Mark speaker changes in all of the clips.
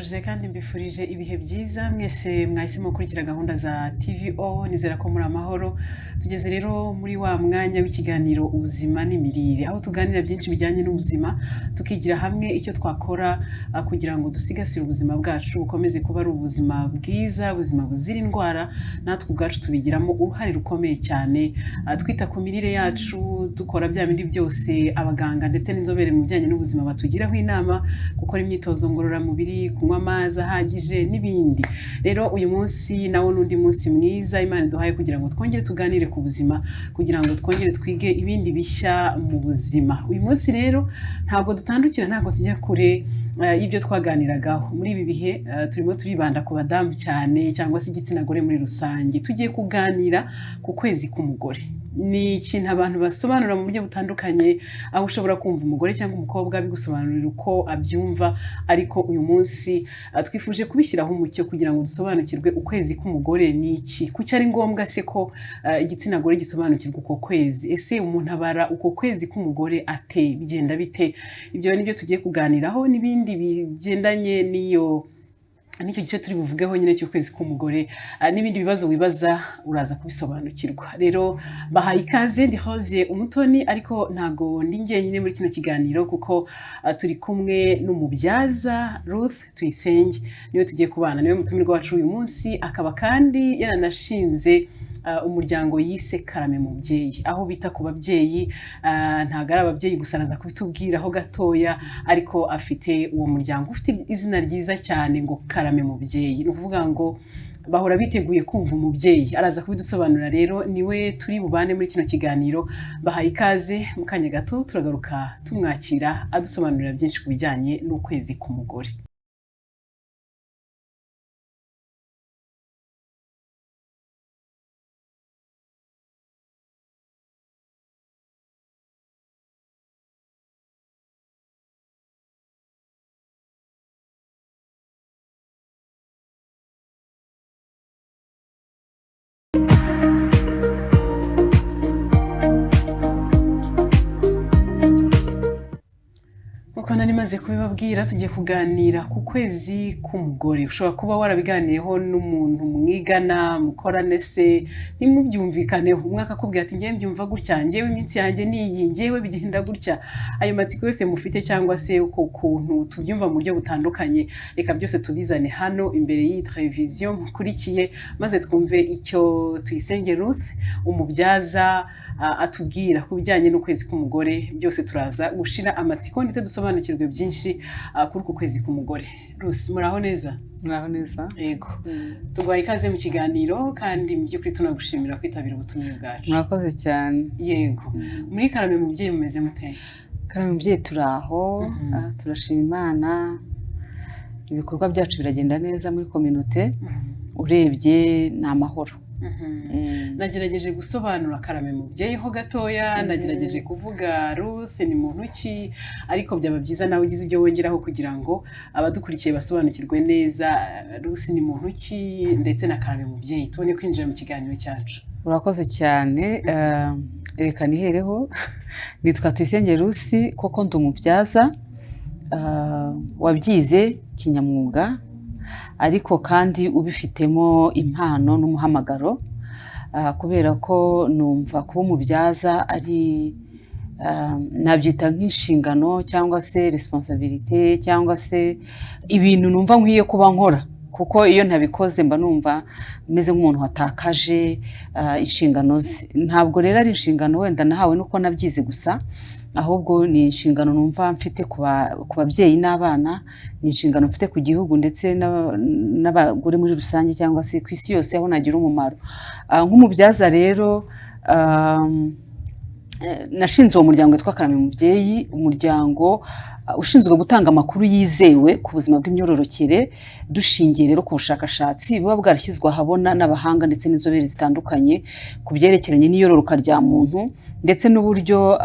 Speaker 1: Ndabasuhuje kandi mbifurije ibihe byiza mwese mwahisemo gukurikira gahunda za TVO. Nizera ko muri amahoro. Tugeze rero muri wa mwanya w'ikiganiro Ubuzima n'imirire, aho tuganira byinshi bijyanye n'ubuzima, tukigira hamwe icyo twakora kugira ngo dusigasire ubuzima bwacu bukomeze kuba ari ubuzima bwiza, ubuzima buzira indwara. Natwe ubwacu tubigiramo uruhare rukomeye cyane, twita ku mirire yacu, dukora bya bindi byose abaganga ndetse n'inzobere mu bijyanye n'ubuzima batugiraho inama: gukora imyitozo ngororamubiri, kunywa amazi ahagije n'ibindi. Rero uyu munsi nawo n'undi munsi mwiza Imana iduhaye kugira ngo twongere tuganire ku buzima, kugira ngo twongere twige ibindi bishya mu buzima. Uyu munsi rero ntabwo dutandukira, ntabwo tujya kure y'ibyo twaganiragaho. Muri ibi bihe turimo turibanda ku badamu cyane, cyangwa se igitsina gore muri rusange. Tugiye kuganira ku kwezi k'umugore. Ni ikintu abantu basobanura mu buryo butandukanye, aho ushobora kumva umugore cyangwa umukobwa bigusobanurira uko abyumva, ariko uyu munsi twifuje kubishyiraho umucyo kugira ngo dusobanukirwe ukwezi k'umugore ni iki, kuki ari ngombwa se ko igitsina gore gisobanukirwa uko kwezi, ese umuntu abara uko kwezi k'umugore ate, bigenda bite? Ibyo ni byo tugiye kuganiraho n'ibindi bigendanye n'icyo gice turi buvugeho nyine cy'ukwezi k'umugore, n'ibindi bibazo wibaza uraza kubisobanukirwa. Rero bahaye ikaze, ndi Rose Umutoni, ariko ntago ndi njyenyine muri kino kiganiro, kuko turi kumwe n'umubyaza Ruth Tuyisenge. Niwe tugiye kubana, niwe mutumirwa wacu uyu munsi, akaba kandi yaranashinze umuryango yise Karame Mubyeyi, aho bita ku babyeyi. Ntabwo ari ababyeyi gusa, araza kubitubwiraho gatoya, ariko afite uwo muryango ufite izina ryiza cyane ngo Karame Mubyeyi. Ni ukuvuga ngo bahora biteguye kumva umubyeyi. Araza kubidusobanurira. Rero niwe turi bubane muri kino kiganiro. Bahaye ikaze. Mu kanya gato turagaruka tumwakira, adusobanurira byinshi ku bijyanye n'ukwezi k'umugore. Nkuko nari maze kubibabwira, tugiye kuganira ku kwezi k'umugore. Ushobora kuba warabiganiyeho n'umuntu mwigana, mukorane se, ntimubyumvikaneho. Umwe akakubwira ati: "Ngewe mbyumva gutya, ngewe iminsi yanjye ni iyi, ngewe bigenda gutya." Ayo matsiko yose mufite, cyangwa se uko kuntu tubyumva mu buryo butandukanye, reka byose tubizane hano imbere y'iyi televiziyo mukurikiye, maze twumve icyo Tuyisenge Ruth, umubyaza, atubwira ku bijyanye n'ukwezi k'umugore. Byose turaza gushira amatsiko ndetse dusobanukirwe byinshi kuri uku kwezi k'umugore. Ruth, muraho neza?
Speaker 2: Muraho neza.
Speaker 1: Yego, tuguhaye ikaze mu kiganiro, kandi mu by'ukuri tunagushimira kwitabira ubutumire bwacu.
Speaker 2: Murakoze cyane.
Speaker 1: Yego. Muri Karame Mubyeyi mumeze mute?
Speaker 2: Karame Mubyeyi turi aho, turashima Imana, ibikorwa byacu biragenda neza muri communauté, urebye ni amahoro.
Speaker 1: Nagerageje gusobanura Karame Mubyeyi ho gatoya, nagerageje kuvuga Ruth ni muntu ki, ariko byaba byiza nawe ugize ibyo wongeraho kugira ngo abadukurikiye basobanukirwe neza Ruth ni muntu ki ndetse na Karame Mubyeyi, tubone kwinjira mu kiganiro cyacu.
Speaker 2: Urakoze cyane. Reka nihereho, nitwa Tuyisenge Ruth, koko ndi umubyaza wabyize kinyamwuga, ariko kandi ubifitemo impano n'umuhamagaro, kubera ko numva kuba umubyaza ari nabyita nk'inshingano cyangwa se responsabilité cyangwa se ibintu numva nkwiye kuba nkora, kuko iyo ntabikoze mba numva meze nk'umuntu watakaje inshingano ze. Ntabwo rero ari inshingano wenda nahawe nuko nabyize gusa, ahubwo ni inshingano numva mfite ku babyeyi n'abana, ni inshingano mfite ku gihugu ndetse n'abagore muri rusange, cyangwa se ku isi yose aho nagira umumaro. Nk'umubyaza rero, nashinze uwo muryango witwa Karame Mubyeyi, umuryango ushinzwe gutanga amakuru yizewe ku buzima bw'imyororokere, dushingiye rero ku bushakashatsi buba bwarashyizwe ahabona n'abahanga ndetse n'inzobere zitandukanye ku byerekeranye n'iyororoka rya muntu, ndetse n'uburyo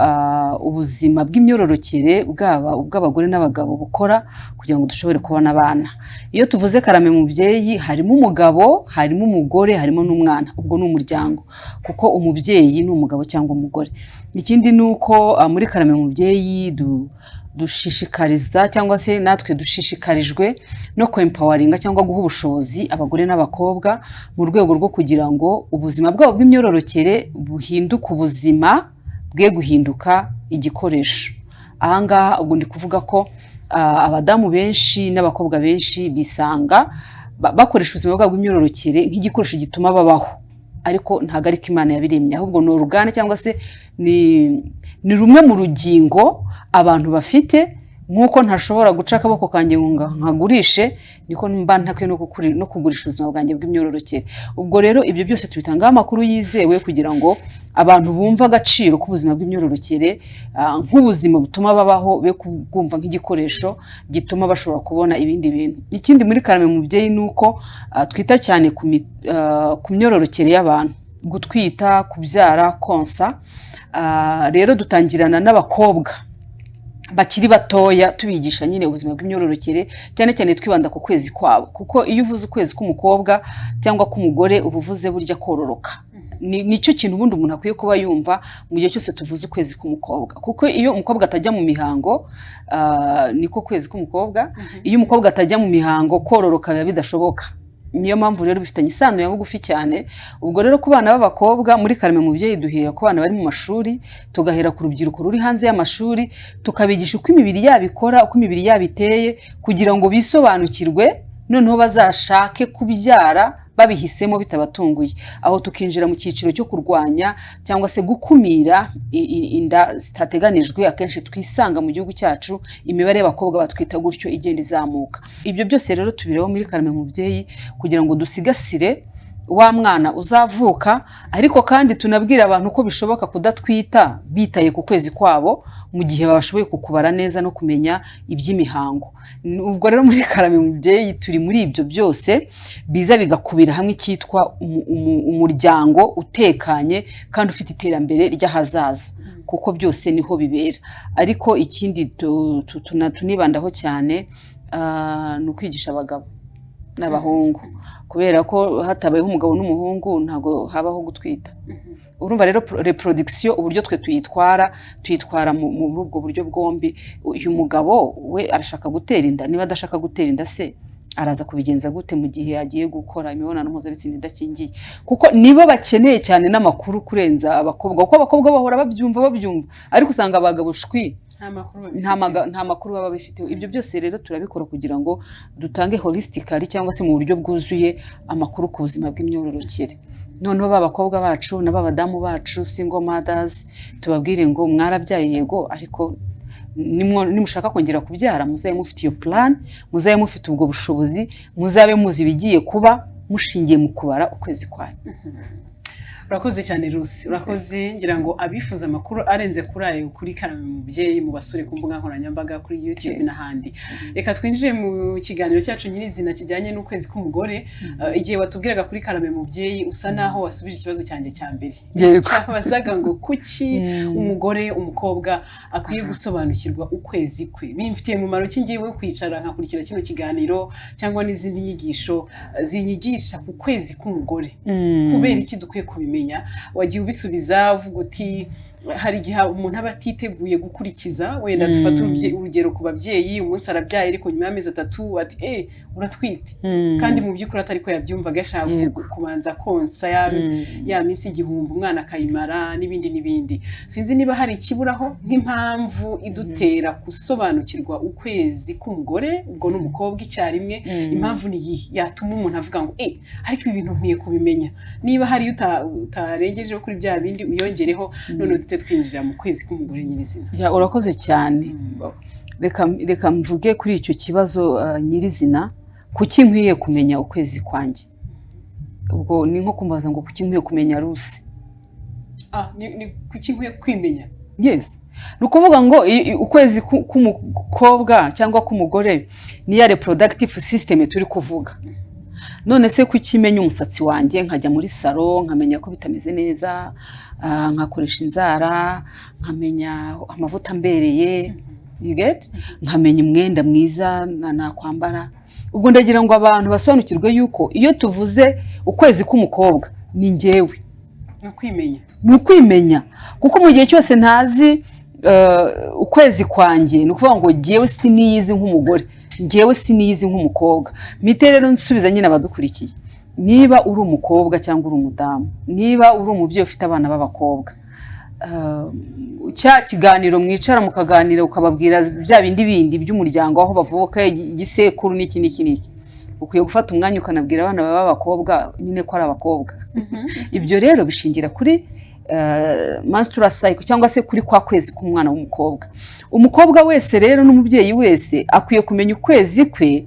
Speaker 2: ubuzima bw'imyororokere bwaba ubw'abagore n'abagabo bukora kugira ngo dushobore kubona abana. Iyo tuvuze Karame Mubyeyi, harimo umugabo, harimo umugore, harimo n'umwana, ubwo ni umuryango, kuko umubyeyi ni umugabo cyangwa umugore. Ikindi ni uko muri Karame Mubyeyi Dushishikariza cyangwa se natwe dushishikarijwe no kwempoweringa cyangwa guha ubushobozi abagore n'abakobwa mu rwego rwo kugira ngo ubuzima bwabo bw'imyororokere buhinduke ubuzima, bwe guhinduka igikoresho. Ahangaha ubwo ndi kuvuga ko abadamu benshi n'abakobwa benshi bisanga bakoresha ubuzima bwabo bw'imyororokere nk'igikoresho gituma babaho, ariko ntabwo ariko Imana yabiremye. Ahubwo ni organe cyangwa se ni rumwe mu rugingo abantu bafite. Nk'uko ntashobora guca akaboko kanjye ngo nkagurishe, niko mba ntakwiye no kugurisha ubuzima bwanjye bw'imyororokere. Ubwo rero ibyo byose tubitangaho amakuru yizewe kugira ngo abantu bumve agaciro k'ubuzima bw'imyororokere nk'ubuzima butuma babaho, be kubwumva nk'igikoresho gituma bashobora kubona ibindi bintu. Ikindi muri Karame Mubyeyi ni uko twita cyane ku myororokere y'abantu, gutwita, kubyara, konsa. Rero dutangirana n'abakobwa bakiri batoya, tubigisha nyine ubuzima bw'imyororokere, cyane cyane twibanda ku kwezi kwabo, kuko iyo uvuze ukwezi k'umukobwa cyangwa k'umugore, uba uvuze burya kororoka. Nicyo kintu ubundi umuntu akwiye kuba yumva mu gihe cyose tuvuze ukwezi k'umukobwa, kuko iyo umukobwa atajya mu mihango, niko kwezi k'umukobwa. Iyo umukobwa atajya mu mihango, kororoka biba bidashoboka. Niyo mpamvu rero bifitanye isano ya bugufi cyane. Ubwo rero ku bana b'abakobwa, muri Karame Mubyeyi duhera ku bana bari mu mashuri, tugahera ku rubyiruko ruri hanze y'amashuri, tukabigisha uko imibiri yabo ikora, uko imibiri yabo iteye, kugira ngo bisobanukirwe, noneho bazashake kubyara babihisemo, bitabatunguye. Aho tukinjira mu cyiciro cyo kurwanya cyangwa se gukumira inda zitateganijwe. Akenshi twisanga mu gihugu cyacu imibare y'abakobwa batwita gutyo igenda izamuka. Ibyo byose rero tubireba muri Karame Mubyeyi kugira ngo dusigasire wa mwana uzavuka, ariko kandi tunabwira abantu ko bishoboka kudatwita bitaye ku kwezi kwabo, mu gihe babashoboye kukubara neza no kumenya iby'imihango. Ubwo rero muri Karame Mubyeyi turi muri ibyo byose biza bigakubira hamwe icyitwa umuryango utekanye kandi ufite iterambere ry'ahazaza, kuko byose niho bibera. Ariko ikindi tunibandaho cyane ni ukwigisha abagabo n'abahungu, kubera ko hatabayeho umugabo n'umuhungu ntabwo habaho gutwita. Urumva rero reproduction, uburyo twe tuyitwara, tuyitwara muri ubwo buryo bwombi. Uyu mugabo we arashaka gutera inda? Niba adashaka gutera inda se, araza kubigenza gute mu gihe agiye gukora imibonano mpuzabitsina idakingiye? Kuko nibo bakeneye cyane n'amakuru kurenza abakobwa, kuko abakobwa bahora babyumva babyumva, ariko usanga abagabo shwi.
Speaker 1: Nta makuru.
Speaker 2: Nta makuru baba bifiteho. Ibyo byose rero turabikora kugira ngo dutange holistically cyangwa se mu buryo bwuzuye amakuru ku buzima bw'imyororokere, noneho ba bakobwa bacu na ba badamu bacu, single mothers, tubabwire ngo mwarabyaye yego, ariko nimushaka kongera kubyara muzabe mufite iyo plan, muzabe mufite ubwo bushobozi, muzabe muzi ibigiye kuba mushingiye mu kubara ukwezi kwanyu.
Speaker 1: Urakoze cyane Rusi, urakoze. Ngira ngo abifuza amakuru arenze kuri ayo kuri Karame Mubyeyi, mu basure ku mbuga nkoranyambaga, kuri YouTube n'ahandi. Reka twinjire mu kiganiro cyacu nyirizina kijyanye n'ukwezi k'umugore. Igihe watubwiraga kuri Karame Mubyeyi, usa naho wasubije ikibazo cyanjye cya mbere cyabazaga ngo kuki umugore, umukobwa akwiye gusobanukirwa ukwezi kwe, bimfitiye umumaro ki ngewe kwicara nkakurikira kino kiganiro cyangwa n'izindi nyigisho zinyigisha ku kwezi k'umugore, kubera iki dukwiye kubimenya? Wagiye ubisubiza uvuga uti hari igihe umuntu aba atiteguye gukurikiza. Wenda dufate urugero ku babyeyi: umunsi arabyaye, ariko nyuma y'amezi 3 ati "Eh, uratwite," kandi mu by'ukuri atari ko yabyumvaga, ashaka kubanza konsa ya minsi 1000, umwana akayimara, n'ibindi n'ibindi. Sinzi niba hari ikiburaho nk'impamvu idutera gusobanukirwa ukwezi k'umugore, ubwo n'umukobwa icyarimwe. Impamvu ni iyihe yatuma umuntu avuga ngo "Eh, ariko ibi bintu nkwiye kubimenya"? Niba hari utarengejeho kuri bya bindi, uyongereho, noneho duhite twinjira mu kwezi k'umugore nyirizina.
Speaker 2: Ya, urakoze cyane. Reka mvuge kuri icyo kibazo nyirizina: kuki nkwiye kumenya ukwezi kwanjye? Ubwo ni nko kumbaza ngo kuki nkwiye kumenya Rusi.
Speaker 1: Ah, ni kuki nkwiye kwimenya?
Speaker 2: Yes, ni ukuvuga ngo ukwezi k'umukobwa cyangwa k'umugore ni ya reproductive system turi kuvuga. None se kuki menya umusatsi wanjye, nkajya muri salon nkamenya ko bitameze neza, nkakoresha inzara, nkamenya amavuta ambereye, you get? Nkamenya umwenda mwiza nakwambara? Ubwo ndagira ngo abantu basobanukirwe yuko iyo tuvuze ukwezi k'umukobwa, ni njyewe.
Speaker 1: Ni ukwimenya.
Speaker 2: Ni ukwimenya, kuko mu gihe cyose ntazi Ukwezi kwanjye, ni ukuvuga ngo njyewe siniyizi nk'umugore, njyewe siniyizi nk'umukobwa. Mpite rero nsubiza nyine abadukurikiye: niba uri umukobwa cyangwa uri umudamu, niba uri umubyeyi ufite abana b'abakobwa, cya kiganiro mwicara mukaganira, ukababwira bya bindi bindi by'umuryango, aho bavuka, igisekuru, n'iki n'iki n'iki, ukwiye gufata umwanya ukanabwira abana bawe b'abakobwa nyine ko ari abakobwa. Ibyo rero bishingira kuri menstrual cycle, cyangwa se kuri kwa kwezi k'umwana w'umukobwa. Umukobwa wese rero n'umubyeyi wese akwiye kumenya ukwezi kwe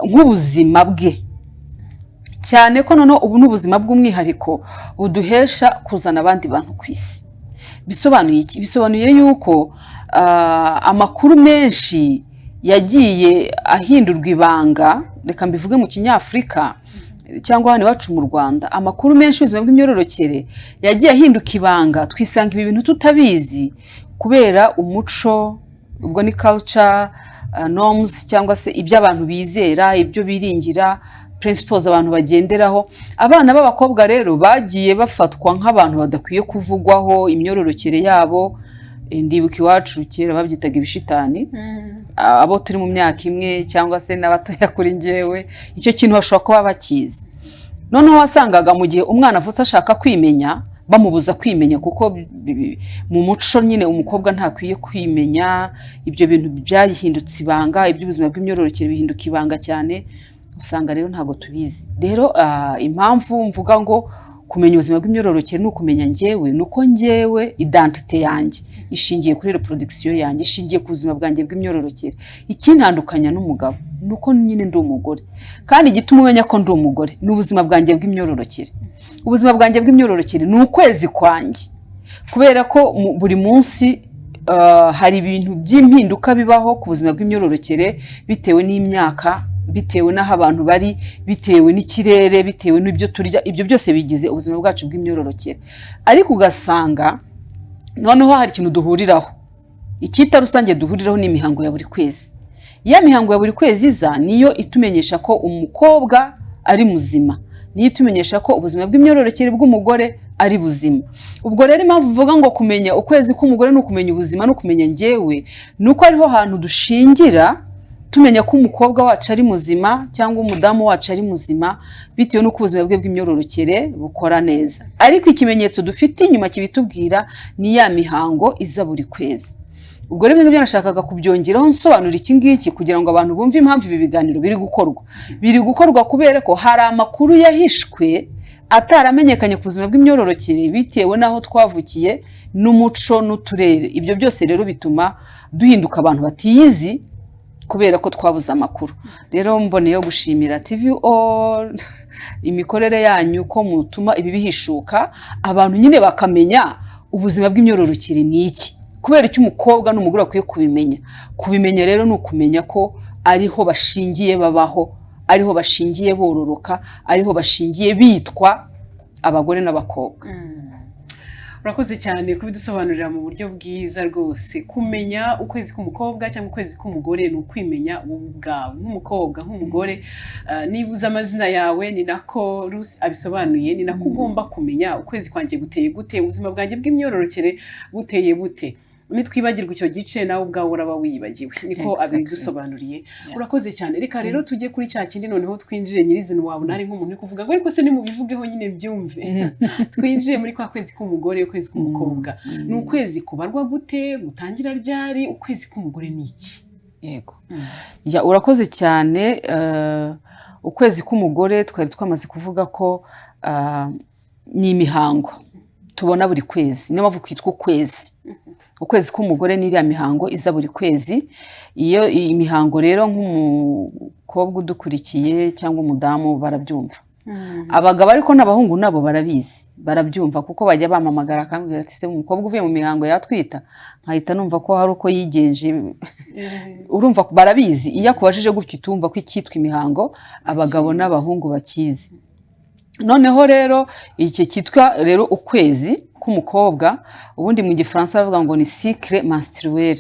Speaker 2: nk'ubuzima bwe, cyane ko noneho ubu ni ubuzima bw'umwihariko buduhesha kuzana abandi bantu ku isi. Bisobanuye iki? Bisobanuye yuko amakuru menshi yagiye ahindurwa ibanga, reka mbivuge mu Kinyafurika cyangwa hano iwacu mu Rwanda, amakuru menshi y'ubuzima bw'imyororokere yagiye ahinduka ibanga, twisanga ibi bintu tutabizi kubera umuco. Ubwo ni culture, norms, cyangwa se ibyo abantu bizera, ibyo biringira, principles abantu bagenderaho. Abana b'abakobwa rero bagiye bafatwa nk'abantu badakwiye kuvugwaho imyororokere yabo. Ndibuka iwacu kera babyitaga ibishitani. Abo turi mu myaka imwe cyangwa se n'abatoya kuri njyewe, icyo kintu bashobora kuba bakizi. Noneho wasangaga mu gihe umwana avutse ashaka kwimenya, bamubuza kwimenya, kuko mu muco nyine umukobwa ntakwiye kwimenya. Ibyo bintu byahindutse ibanga, iby'ubuzima bw'imyororokere bihinduka ibanga cyane, usanga rero ntabwo tubizi. Rero impamvu mvuga ngo kumenya ubuzima bw'imyororokere ni ukumenya njyewe, ni uko njyewe identité yanjye ishingiye kuri reproduction yanjye, ishingiye ku buzima bwanjye bw'imyororokere. Ikintandukanya n'umugabo ni uko nyine ndi umugore, kandi igituma umenya ko ndi umugore ni ubuzima bwanjye bw'imyororokere. Ubuzima bwanjye bw'imyororokere ni ukwezi kwanjye, kubera ko buri munsi hari ibintu by'impinduka bibaho ku buzima bw'imyororokere, bitewe n'imyaka, bitewe n'aho abantu bari, bitewe n'ikirere, bitewe n'ibyo turya. Ibyo byose bigize ubuzima bwacu bw'imyororokere. Ariko ugasanga noneho hari ikintu duhuriraho, icyita rusange duhuriraho ni imihango ya buri kwezi. Ya mihango ya buri kwezi iza niyo itumenyesha ko umukobwa ari muzima, niyo itumenyesha ko ubuzima bw'imyororokere bw'umugore ari buzima. Ubwo rero impamvu uvuga ngo kumenya ukwezi k'umugore ni ukumenya ubuzima, ni ukumenya njyewe, ni uko ariho hantu dushingira tumenya ko umukobwa wacu ari muzima cyangwa umudamu wacu ari muzima, bitewe n'uko ubuzima bwe bw'imyororokere bukora neza. Ariko ikimenyetso dufite inyuma kibitubwira ni ya mihango iza buri kwezi. Ubwo rero ibyo nashakaga kubyongeraho nsobanura iki ngiki, kugira ngo abantu bumve impamvu ibi biganiro biri gukorwa. Biri gukorwa kubera ko hari amakuru yahishwe, ataramenyekanye ku buzima bw'imyororokere, bitewe n'aho twavukiye n'umuco n'uturere. Ibyo byose rero bituma duhinduka abantu batiyizi kubera ko twabuze amakuru. Rero mboneyeho gushimira TVO imikorere yanyu, ko mutuma ibi bihishuka, abantu nyine bakamenya ubuzima bw'imyororokere ni iki, kubera icyo umukobwa n'umugore bakwiye kubimenya. Kubimenya rero ni ukumenya ko ariho bashingiye babaho, ariho bashingiye bororoka, ariho bashingiye bitwa abagore n'abakobwa.
Speaker 1: Urakoze cyane kubidusobanurira mu buryo bwiza rwose. Kumenya ukwezi k'umukobwa cyangwa ukwezi k'umugore ni ukwimenya wowe ubwawe nk'umukobwa, nk'umugore. Niba uzi amazina yawe, ni nako Rusi abisobanuye, ni nako ugomba kumenya ukwezi kwanjye guteye gute, ubuzima bwanjye bw'imyororokere buteye bute. Nitwibagirwa icyo gice, nawe ubwawe uraba wiyibagiwe, niko abidusobanuriye. Urakoze cyane. Reka rero tujye kuri cya kindi, noneho twinjire nyirizina. Wabona hari nk'umuntu uri kuvuga ngo: "Ariko se nimubivugeho nyine byumve." Twinjiye muri kwa kwezi k'umugore, ukwezi k'umukobwa. Ni ukwezi kubarwa gute? Gutangira ryari? Ukwezi k'umugore ni iki?
Speaker 2: Yego. Ya, urakoze cyane. Ukwezi k'umugore twari twamaze kuvuga ko ni imihango tubona buri kwezi, niyo mpamvu kwitwa ukwezi. Ukwezi k'umugore ni iriya mihango iza buri kwezi. Iyo iyi mihango rero, nk'umukobwa udukurikiye cyangwa umudamu, barabyumva. Abagabo ariko n'abahungu nabo barabizi, barabyumva, kuko bajya bampamagara akambwira ati: "Se umukobwa uvuye mu mihango yatwita?" Nkahita numva ko hari uko yigenje. Urumva barabizi. Iyo akubajije gutyo, utumva ko icyitwa imihango abagabo n'abahungu bakizi. Noneho rero iki cyitwa rero ukwezi k'umukobwa, ubundi mu Gifaransa bavuga ngo ni cycle menstruel,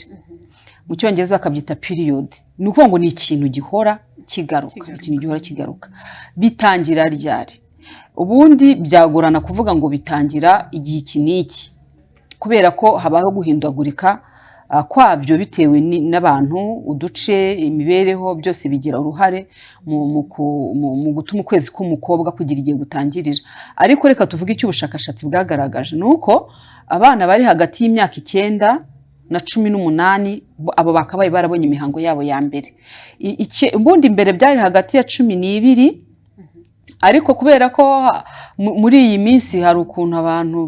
Speaker 2: mu Cyongereza bakabyita period. Ni ukuvuga ngo ni ikintu gihora kigaruka.
Speaker 1: Kigaruka.
Speaker 2: Ikintu gihora kigaruka. Bitangira ryari? Ubundi byagorana kuvuga ngo bitangira igihe iki n'iki. Kubera ko habaho guhindagurika kwabyo bitewe n'abantu, uduce, imibereho, byose bigira uruhare mu gutuma ukwezi k'umukobwa kugira igihe gutangirira. Ariko reka tuvuge icyo ubushakashatsi bwagaragaje, ni uko abana bari hagati y'imyaka 9 na 18, abo bakabaye barabonye imihango yabo ya mbere. Ubundi mbere byari hagati ya 12, ariko kubera ko muri iyi minsi hari ukuntu abantu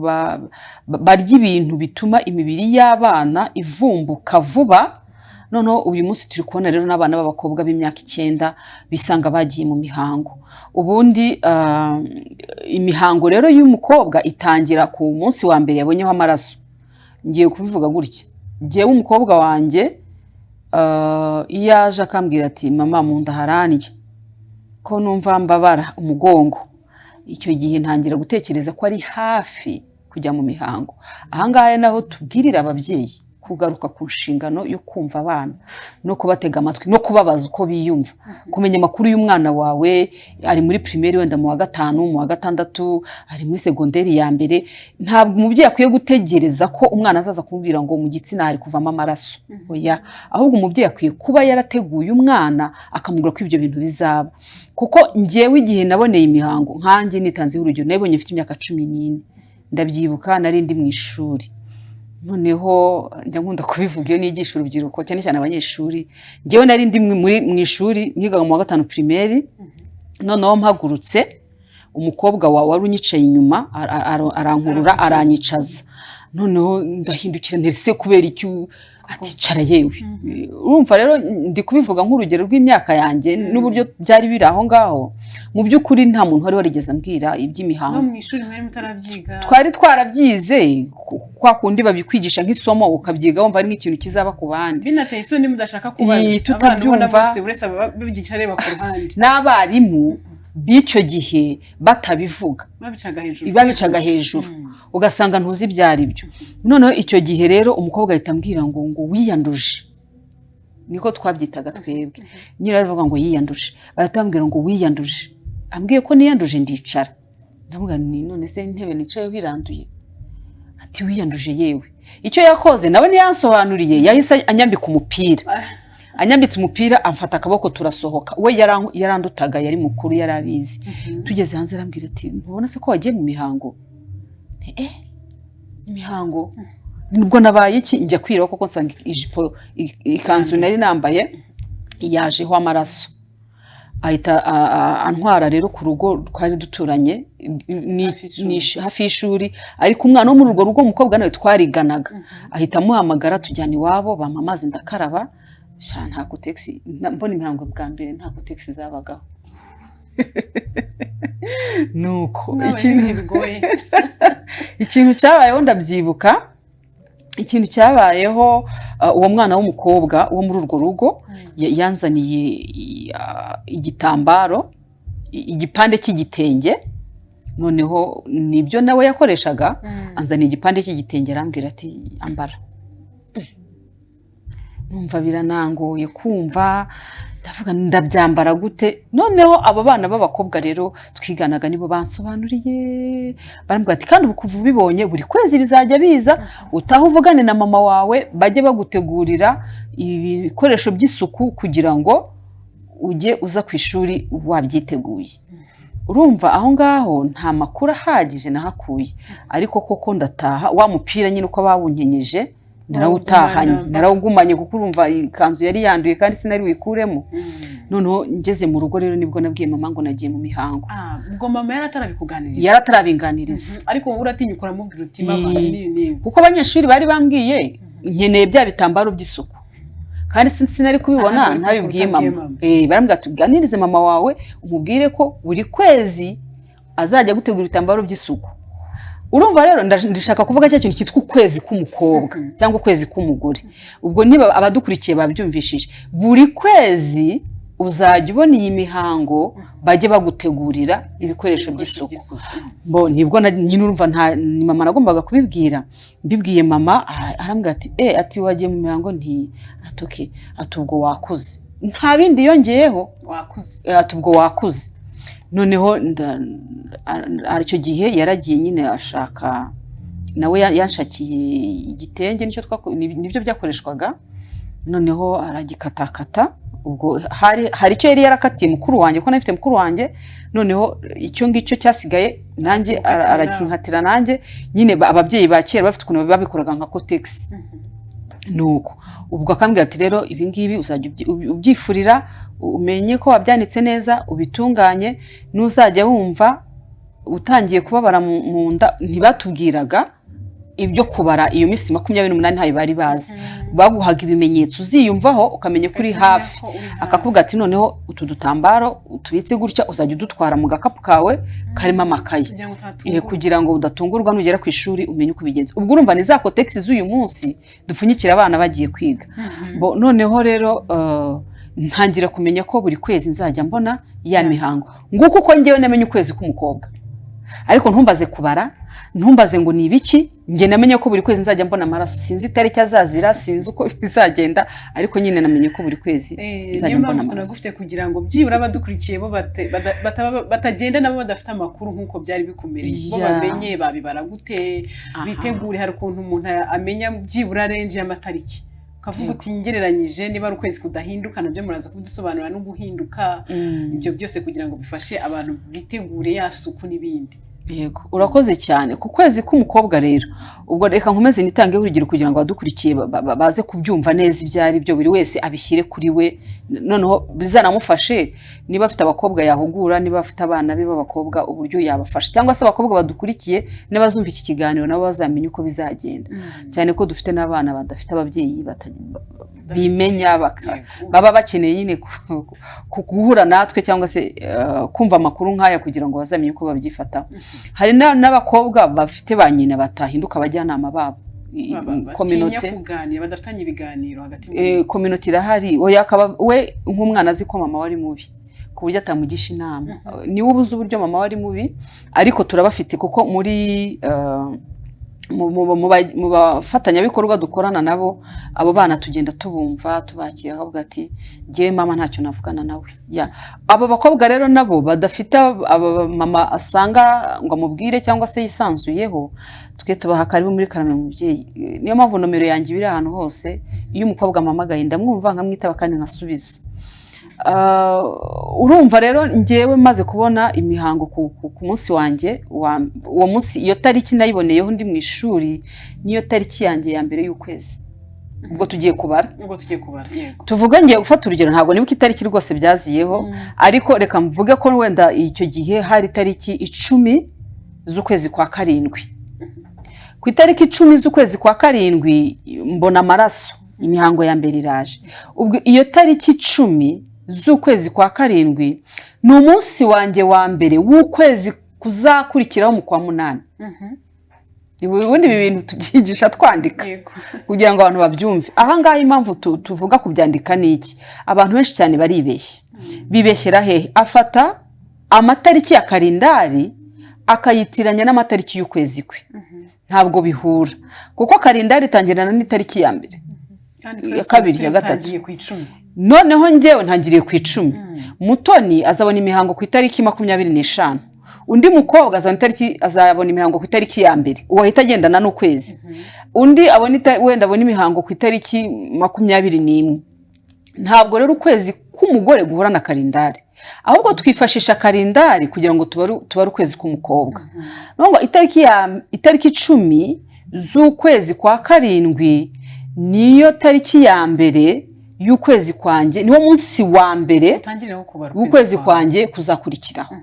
Speaker 2: barya ibintu bituma imibiri y'abana ivumbuka vuba, noneho uyu munsi turi kubona rero n'abana b'abakobwa b'imyaka 9 bisanga bagiye mu mihango. Ubundi imihango rero y'umukobwa itangira ku munsi wa mbere yabonyeho amaraso. Ngiye kubivuga gutya: ngewe umukobwa wanjye, iyo aje akambwira ati: "Mama, mu nda harandya, ko numva mbabara umugongo," icyo gihe ntangira gutekereza ko ari hafi kujya mu mihango. Ahangaha naho tubwirira ababyeyi kugaruka ku nshingano yo kumva abana no kubatega amatwi no kubabaza uko biyumva, kumenya amakuru y'umwana wawe. Ari muri primaire, wenda mu wa gatanu, mu wa gatandatu, ari muri segonderi ya mbere. Ntabwo umubyeyi akwiye gutegereza ko umwana azaza kumubwira ngo mu gitsina hari kuvamo amaraso. Oya, ahubwo umubyeyi akwiye kuba yarateguye umwana, akamubwira ko ibyo bintu bizaba. Kuko njyewe igihe naboneye imihango, nkanjye nitanzeho urugero, nabonye mfite imyaka 14. Ndabyibuka, nari ndi mu ishuri. Noneho njya nkunda kubivuga iyo nigisha urubyiruko, cyane cyane abanyeshuri. Njyewe nari ndi mu ishuri, nigaga mu wa gatanu primaire. Noneho mpagurutse, umukobwa wawe wari unyicaye inyuma arankurura, aranyicaza. Noneho ndahindukira, nti: "Kubera icyo?" Ati: "Cara yewe." Urumva rero, ndi kubivuga nk'urugero rw'imyaka yanjye n'uburyo byari biri aho ngaho. Mu by'ukuri nta muntu wari warigeze ambwira iby'imihango.
Speaker 1: No mu ishuri mwari mutarabyiga?
Speaker 2: Twari twarabyize kwa kundi babikwigisha nk'isomo, ukabyiga wumva ari nk'ikintu kizaba ku bandi.
Speaker 1: Binateye isoni, mudashaka kubaza.
Speaker 2: Ii,
Speaker 1: abana ubona
Speaker 2: tutabyumva.
Speaker 1: bose, uretse babigisha areba ku ruhande.
Speaker 2: N'abarimu b'icyo gihe batabivuga.
Speaker 1: Babicaga hejuru.
Speaker 2: Babicaga hejuru, ugasanga ntuzi ibyo ari byo. Noneho icyo gihe rero umukobwa ahita ambwira ngo wiyanduje, niko twabyitaga twebwe nyine, aravuga ngo yiyanduje. Bahita bambwira ngo wiyanduje. Ambwiye ko niyanduje, ndicara, ndavuga ni: "None se intebe nicayeho iranduye?" Ati: "Wiyanduje yewe." Icyo yakoze nawe ntiyansobanuriye, yahise anyambika umupira. Anyambitse umupira, amfata akaboko, turasohoka. We yarandutaga, yari mukuru, yari abizi. Tugeze hanze arambwira ati: "Ntubona se ko wagiye mu mihango?" Nti: "Eh, imihango?" Nibwo nabaye iki, njya kwiraho koko, nsanga ijipo, ikanzu nari nambaye yajeho amaraso. Ahita antwara rero ku rugo twari duturanye
Speaker 1: Hafi y'ishuri.
Speaker 2: Hafi y'ishuri. Ariko umwana wo muri urwo rugo, umukobwa nawe twariganaga, ahita amuhamagara, tujyana iwabo, bampa amazi ndakaraba. Sha, nta Kotex. Mbona imihango bwa mbere nta Kotex zabagaho. Nuko
Speaker 1: Mwabaye ibihe bigoye.
Speaker 2: Ikintu cyabayeho, ndabyibuka, ikintu cyabayeho, uwo mwana w'umukobwa wo muri urwo rugo yanzaniye igitambaro, igipande cy'igitenge. Noneho nibyo nawe yakoreshaga. Anzaniye igipande cy'igitenge, arambwira ati: "Ambara." Numva biranangoye kumva, ndavuga: "Ndabyambara gute?" Noneho abo bana b'abakobwa rero twiganaga nibo bansobanuriye, barambwira ati: "Kandi ubu kuva ubibonye, buri kwezi bizajya biza, utaha uvugane na mama wawe, bajye bagutegurira ibikoresho by'isuku kugira ngo ujye uza ku ishuri wabyiteguye." Urumva aho ngaho nta makuru ahagije nahakuye, ariko koko ndataha, wa mupira nyine uko bawunkenyeje narawutahanye.
Speaker 1: Warawugumana.
Speaker 2: Narawugumanye, kuko urumva ikanzu yari yanduye kandi sinari wikuremo. Noneho ngeze mu rugo rero nibwo nabwiye mama ngo nagiye mu mihango.
Speaker 1: Ah, ubwo mama yari atarabikuganiriza?
Speaker 2: Yari atarabinganiriza.
Speaker 1: Ariko wowe uratinyuka uramubwira uti: "Mama, ibi n'ibi n'ibi."
Speaker 2: Kuko abanyeshuri bari bambwiye nkeneye bya bitambaro by'isuku, kandi sinari kubibona
Speaker 1: Aha,
Speaker 2: ntabibwiye
Speaker 1: utabwiye
Speaker 2: mama.
Speaker 1: mama.
Speaker 2: Barambwira ati: "Uganirize mama wawe, umubwire ko buri kwezi azajya gutegura ibitambaro by'isuku." Urumva rero, ndashaka kuvuga cya kintu cyitwa ukwezi k'umukobwa cyangwa ukwezi k'umugore. Ubwo niba abadukurikiye babyumvishije, buri kwezi uzajya ubona iyi mihango, bajye bagutegurira ibikoresho by'isuku. Bo nibwo nyine urumva nta ni mama nagombaga kubibwira. Mbibwiye mama, arambwira ati: "Eh," ati: "wagiye mu mihango?" Nti: "Ati okay." Ati: "Ubwo wakuze." Nta bindi yongeyeho.
Speaker 1: Wakuze.
Speaker 2: Ati: "Ubwo wakuze." Noneho icyo gihe yaragiye nyine ashaka Nawe yanshakiye igitenge, nicyo nibyo byakoreshwaga. Noneho aragikatakata. Ubwo hari icyo yari yarakatiye mukuru wanjye, kuko nari mfite mukuru wanjye. Noneho icyo ngicyo cyasigaye nanjye
Speaker 1: Gukatira.
Speaker 2: Arakinkatira nanjye nyine. Ababyeyi ba kera bafite ukuntu babikoraga nka Kotex. Nuko ubwo akambwira ati: "Rero ibi ngibi uzajya ubyifurira, umenye ko wabyanitse neza, ubitunganye, nuzajya wumva utangiye kubabara mu nda." Ntibatubwiraga ibyo kubara iyo minsi 28, ntayo bari bazi. Baguhaga ibimenyetso uziyumvaho ukamenya ko uri
Speaker 1: Ugahita umenya
Speaker 2: hafi.
Speaker 1: ko uri hafi.
Speaker 2: Akakubwira ati: "Noneho utu dutambaro utubitse gutya, uzajya udutwara mu gakapu kawe karimo amakaye."
Speaker 1: Kugira ngo utatungurwa.
Speaker 2: Kugira ngo udatungurwa, nugera ku ishuri umenye uko ubigenza. Ubwo urumva ni za Kotex z'uyu munsi dupfunyikira abana bagiye kwiga. Bo, noneho rero ntangira kumenya ko buri kwezi nzajya mbona ya mihango. Nguko uko njyewe namenye ukwezi k'umukobwa, ariko ntumbaze kubara, ntumbaze ngo ni ibiki. Njye namenye ko buri kwezi nzajya mbona amaraso. Sinzi itariki azazira, sinzi uko bizagenda, ariko nyine namenye ko buri kwezi nzajya
Speaker 1: Niyo
Speaker 2: mbona
Speaker 1: mpamvu
Speaker 2: amaraso.
Speaker 1: tunagufite, kugira ngo byibura abadukurikiye bo batagenda nabo badafite amakuru nk'uko byari bikumereye, bo bamenye babibara gute, bitegure. Hari ukuntu umuntu amenya byibura range y'amatariki, ukavuga uti ngereranyije niba ari ukwezi kudahinduka, nabyo muraza kubidusobanurira, no guhinduka, ibyo byose kugira ngo bifashe abantu bitegure ya suku n'ibindi.
Speaker 2: Yego, urakoze cyane. Ku kwezi k'umukobwa rero, ubwo reka nkomeze nitangeho urugero kugira ngo abadukurikiye baze kubyumva neza ibyo ari byo, buri wese abishyire kuri we, noneho bizanamufashe niba afite abakobwa yahugura, niba afite abana be b'abakobwa uburyo yabafasha, cyangwa se abakobwa badukurikiye n'abazumva iki kiganiro nabo bazamenye uko bizagenda, cyane ko dufite n'abana badafite ababyeyi, bimenya, baba bakeneye nyine guhura natwe cyangwa se kumva amakuru nk'aya kugira ngo bazamenye uko babyifataho. Hari n'abakobwa bafite ba nyina batahinduka abajyanama babo.
Speaker 1: Batinya
Speaker 2: Communauté
Speaker 1: kuganira, badafitanye ibiganiro hagati mu
Speaker 2: Communauté irahari. Oya, akaba we nk'umwana azi ko mama we ari mubi ku buryo atamugisha inama. Niwe uba uzi uburyo mama we ari mubi, ariko turabafite kuko muri mu bafatanyabikorwa dukorana nabo, abo bana tugenda tubumva, tubakira, akavuga ati: "Njyewe mama ntacyo navugana nawe." Ya, abo bakobwa rero nabo badafite aba mama asanga ngo amubwire cyangwa se yisanzuyeho, twe tubaha karibu muri Karame Mubyeyi. Niyo mpamvu nomero yanjye iba iri ahantu hose. Iyo umukobwa ampamagaye ndamwumva, nkamwitaba kandi nkasubiza. Urumva rero njyewe maze kubona imihango ku munsi wanjye uwo munsi, iyo tariki nayiboneyeho ndi mu ishuri, niyo tariki yanjye ya mbere y'ukwezi. Ubwo tugiye kubara.
Speaker 1: Ubwo tugiye kubara, yego.
Speaker 2: Tuvuge ngiye gufata urugero, ntabwo nibuka itariki rwose byaziyeho, ariko reka mvuge ko wenda icyo gihe hari itariki 10 z'ukwezi kwa karindwi. Ku itariki 10 z'ukwezi kwa karindwi mbona amaraso, imihango ya mbere iraje. Ubwo iyo tariki 10 z'ukwezi kwa karindwi ni umunsi wanjye wa mbere w'ukwezi kuzakurikiraho mu kwa munani. Ubundi ibi bintu tubyigisha twandika kugira ngo abantu babyumve. Aha ngaha impamvu tuvuga kubyandika ni iki? Abantu benshi cyane baribeshya. Bibeshyera hehe? Afata amatariki ya kalendari akayitiranya n'amatariki y'ukwezi kwe. Ntabwo bihura, kuko kalendari itangirana n'itariki ya mbere,
Speaker 1: Kandi
Speaker 2: ya
Speaker 1: twese
Speaker 2: kabiri, ya gatatu.
Speaker 1: tutangiye ku 10.
Speaker 2: Noneho njyewe ntangiriye ku 10. Mutoni azabona imihango ku itariki 25, undi mukobwa azabona itariki, azabona imihango ku itariki ya mbere, uwo ahita agendana n'ukwezi. Undi abona wenda abona imihango ku itariki 21. Ntabwo rero ukwezi k'umugore guhura na kalendari, ahubwo twifashisha kalendari kugira ngo tubare ukwezi k'umukobwa. Ni ukuvuga ngo itariki 10 z'ukwezi kwa karindwi niyo tariki ya mbere y'ukwezi kwanjye, niwo munsi wa mbere
Speaker 1: Utangirireho kubara
Speaker 2: w'ukwezi kwanjye kuzakurikiraho.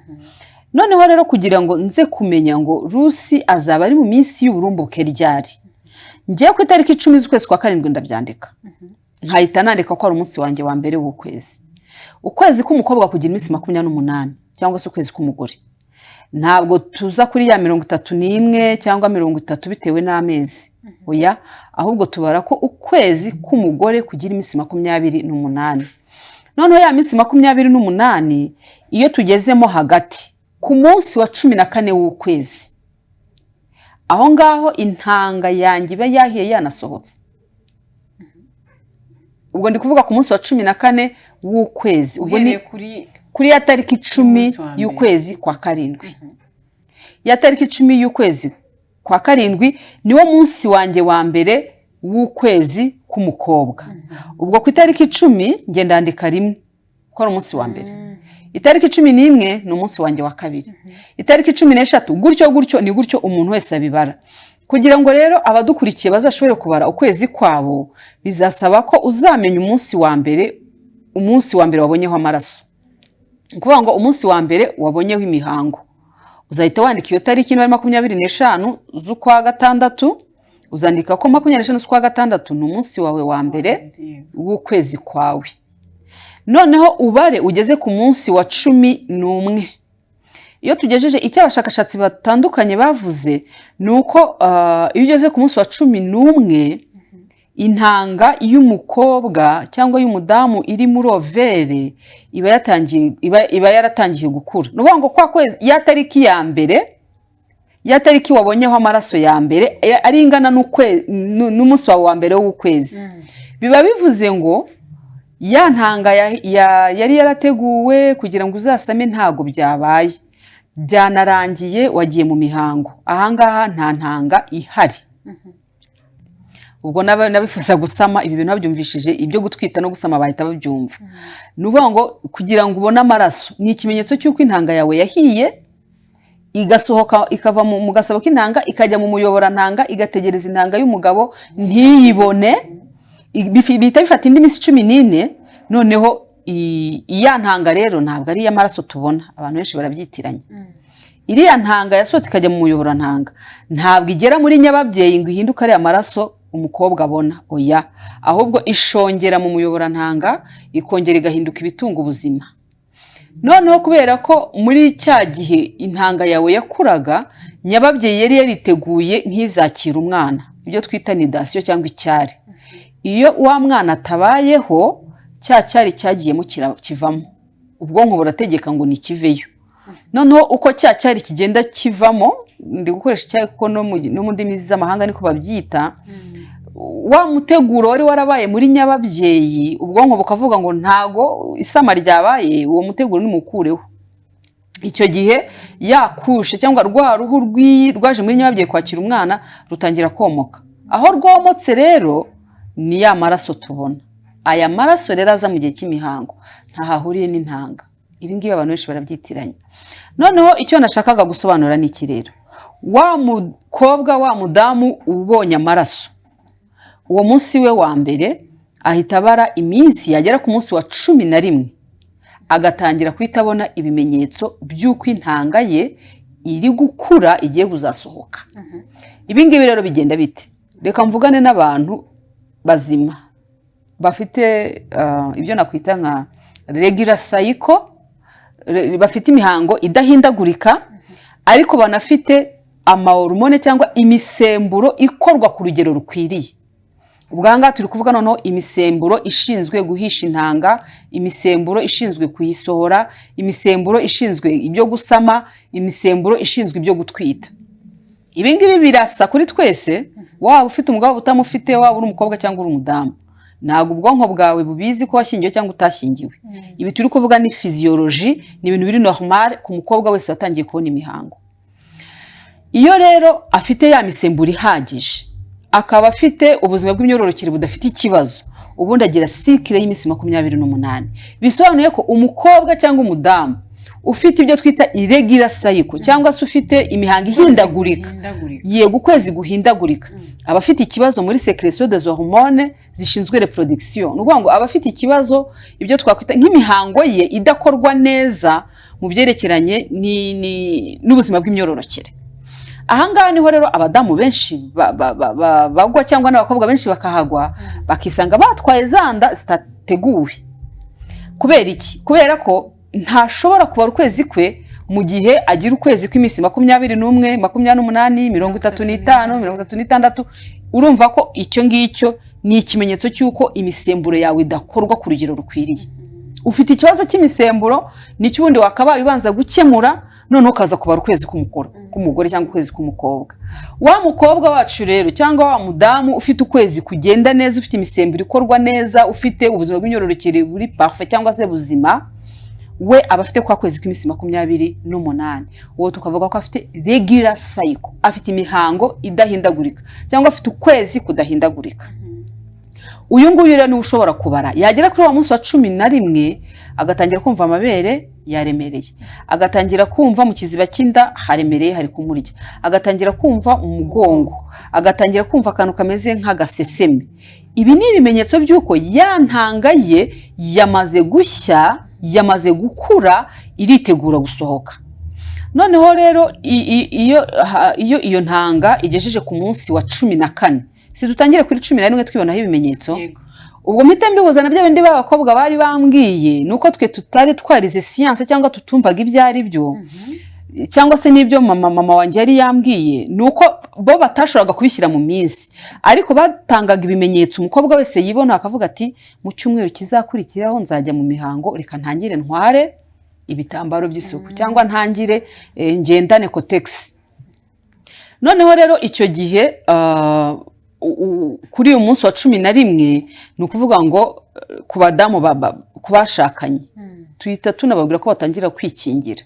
Speaker 2: Noneho rero kugira ngo nze kumenya ngo Rusi azaba ari mu minsi y'uburumbuke ryari, ngiye ku itariki 10 z'ukwezi kwa karindwi ndabyandika, nkahita nandika ko ari umunsi wanjye wa mbere w'ukwezi. Ukwezi k'umukobwa kugira iminsi 28 cyangwa se ukwezi k'umugore, ntabwo tuza kuri ya 31 cyangwa 30 bitewe n'amezi, oya, ahubwo tubara ko ukwezi k'umugore kugira iminsi 28. Noneho ya minsi 28 iyo tugezemo hagati ku munsi wa 14 w'ukwezi, aho ngaho intanga yanjye iba yahiye yanasohotse. Ubwo ndi kuvuga ku munsi wa 14 w'ukwezi, ubwo ni
Speaker 1: Uhereye kuri
Speaker 2: kuri ya tariki 10
Speaker 1: Umunsi wa mbere.
Speaker 2: y'ukwezi kwa karindwi. Ya tariki 10 y'ukwezi kwa karindwi, kwa karindwi niwo munsi wanjye wa mbere w'ukwezi k'umukobwa. Ubwo ku itariki 10 ngenda ndandika 1 kuko ari umunsi wa mbere. Itariki 11 ni umunsi wanjye wa kabiri. Itariki 13, gutyo gutyo, ni gutyo umuntu wese abibara. Kugira ngo rero abadukurikiye bazashobore kubara ukwezi kwabo, bizasaba ko uzamenya umunsi wa mbere, umunsi wa mbere wabonyeho amaraso. Ni ukuvuga ngo umunsi wa mbere wabonyeho imihango, uzahita wandika iyo tariki. Niba ari 25 z'ukwa gatandatu, uzandika ko 25 z'ukwa gatandatu ni umunsi wawe wa mbere w'ukwezi kwawe. Noneho ubare ugeze ku munsi wa 11. Iyo tugejeje, icyo abashakashatsi batandukanye bavuze ni uko iyo ugeze ku munsi wa 11, intanga y'umukobwa cyangwa y'umudamu iri muri ovaire iba yatangiye, iba yaratangiye gukura. Ni ukuvuga ngo kwa kwezi, ya tariki ya mbere, ya tariki wabonyeho amaraso ya mbere, ari ingana n'umunsi wawe wa mbere w'ukwezi, biba bivuze ngo ya ntanga yari yarateguwe kugira ngo uzasame ntago byabaye, byanarangiye, wagiye mu mihango. Ahangaha nta ntanga ihari. Ubwo n'abifuza gusama, ibi bintu babyumvishije, ibyo gutwita no gusama bahita babyumva. Ni ukuvuga ngo kugira ngo ubone amaraso ni ikimenyetso cy'uko intanga yawe yahiye, igasohoka, ikava mu gasabo k'intanga, ikajya mu muyoborantanga, igategereza intanga y'umugabo ntiyibone. Bihita bifata indi minsi 14. Noneho iya ntanga rero ntabwo ari iy'amaraso tubona, abantu benshi barabyitiranya. Iriya ntanga yasohotse ikajya mu muyoborantanga ntabwo igera muri nyababyeyi ngo ihinduke ariya maraso umukobwa abona, oya. Ahubwo ishongera mu muyoborantanga, ikongera igahinduka ibitunga ubuzima. Noneho kubera ko muri cya gihe intanga yawe yakuraga, nyababyeyi yari yariteguye ntizakire umwana, ibyo twita nidation cyangwa icyari, iyo wa mwana atabayeho, cya cyari cyagiyemo kivamo. Ubwonko burategeka ngo nikiveyo. Noneho uko cya cyari kigenda kivamo, ndi gukoresha icyari kuko no mu ndimi z'amahanga niko babyita, wa muteguro wari warabaye muri nyababyeyi, ubwonko bukavuga ngo ntago isama ryabaye, uwo muteguro nimukureho. Icyo gihe yakushe cyangwa rwa ruhu rwaje muri nyababyeyi kwakira umwana rutangira komoka. Aho rwomotse rero ni ya maraso tubona. Aya maraso rero aza mu gihe cy'imihango ntaho ahuriye n'intanga. Ibi ngibi abantu benshi barabyitiranya. Noneho icyo nashakaga gusobanura ni iki rero: wa mukobwa, wa mudamu ubonye amaraso uwo munsi we wa mbere, ahita abara iminsi, yagera ku munsi wa 11 agatangira guhita abona ibimenyetso by'uko intanga ye iri gukura, igiye kuzasohoka. Ibi ngibi rero bigenda bite? Reka mvugane n'abantu bazima bafite ibyo nakwita nka regular cycle, bafite imihango idahindagurika, ariko banafite amahormone cyangwa imisemburo ikorwa ku rugero rukwiriye. Ubwo aha ngaha turi kuvuga noneho imisemburo ishinzwe guhisha intanga, imisemburo ishinzwe kuyisohora, imisemburo ishinzwe ibyo gusama, imisemburo ishinzwe ibyo gutwita. Ibi ngibi birasa kuri twese, waba ufite umugabo, utamufite, waba uri umukobwa cyangwa uri umudamu. Ntabwo ubwonko bwawe bubizi ko washyingiwe cyangwa utashyingiwe. Ibi turi kuvuga ni physiologie, ni ibintu biri normal ku mukobwa wese watangiye kubona imihango. Iyo rero afite ya misemburo ihagije, akaba afite ubuzima bw'imyororokere budafite ikibazo, ubundi agira cycle y'iminsi 28. Bisobanuye ko umukobwa cyangwa umudamu ufite ibyo twita irregular cycle, cyangwa se ufite imihango ihindagurika,
Speaker 1: Ihindagurika.
Speaker 2: Yego, ukwezi guhindagurika, aba afite ikibazo muri sécrétion des hormones zishinzwe reproduction. Ni ukuvuga ngo aba afite ikibazo, ibyo twakwita nk'imihango ye idakorwa neza mu byerekeranye n'ubuzima bw'imyororokere. Ahangaha niho rero abadamu benshi bagwa, cyangwa n'abakobwa benshi bakahagwa, bakisanga batwaye za nda zitateguwe. Kubera iki? Kubera ko ntashobora kubara ukwezi kwe mu gihe agira ukwezi kw'iminsi 21, 28, 35, 36. Urumva ko icyo ngicyo ni ikimenyetso cy'uko imisemburo yawe idakorwa ku rugero rukwiriye. Ufite ikibazo cy'imisemburo, nicyo ubundi wakabaye ubanza gukemura, noneho ukaza kubara ukwezi k'umugore cyangwa ukwezi k'umukobwa. Wa mukobwa wacu rero cyangwa wa mudamu ufite ukwezi kugenda neza, ufite imisemburo ikorwa neza, ufite ubuzima bw'imyororokere buri parfait cyangwa se buzima, We aba afite kwa kwezi kw'iminsi 28. Uwo tukavuga ko afite regular cycle, afite imihango idahindagurika cyangwa afite ukwezi kudahindagurika. Uyu nguyu rero niwe ushobora kubara, yagera kuri wa munsi wa 11 agatangira kumva amabere yaremereye, agatangira kumva mu kiziba cy'inda haremereye, hari kumurya, agatangira kumva umugongo, agatangira kumva akantu kameze nk'agaseseme. Ibi ni ibimenyetso by'uko ya ntanga ye yamaze gushya, yamaze gukura, iritegura gusohoka. Noneho rero iyo iyo ntanga igejeje ku munsi wa 14, si dutangire kuri 11 twibonaho ibimenyetso?
Speaker 1: Yego.
Speaker 2: Ubwo mpita mbihuza na bya bindi b'abakobwa bari bambwiye, ni uko twe tutari twarize siyanse cyangwa tutumvaga ibyo ari byo, cyangwa se n'ibyo mama wanjye yari yambwiye, ni uko bo batashoboraga kubishyira mu minsi, ariko batangaga ibimenyetso umukobwa wese yibona akavuga ati: "Mu cyumweru kizakurikiraho nzajya mu mihango, reka ntangire ntware ibitambaro by'isuku cyangwa ntangire ngendane Kotex." Noneho rero icyo gihe kuri uyu munsi wa 11, ni ukuvuga ngo ku badamu ku bashakanye tuhita tunababwira ko batangira kwikingira,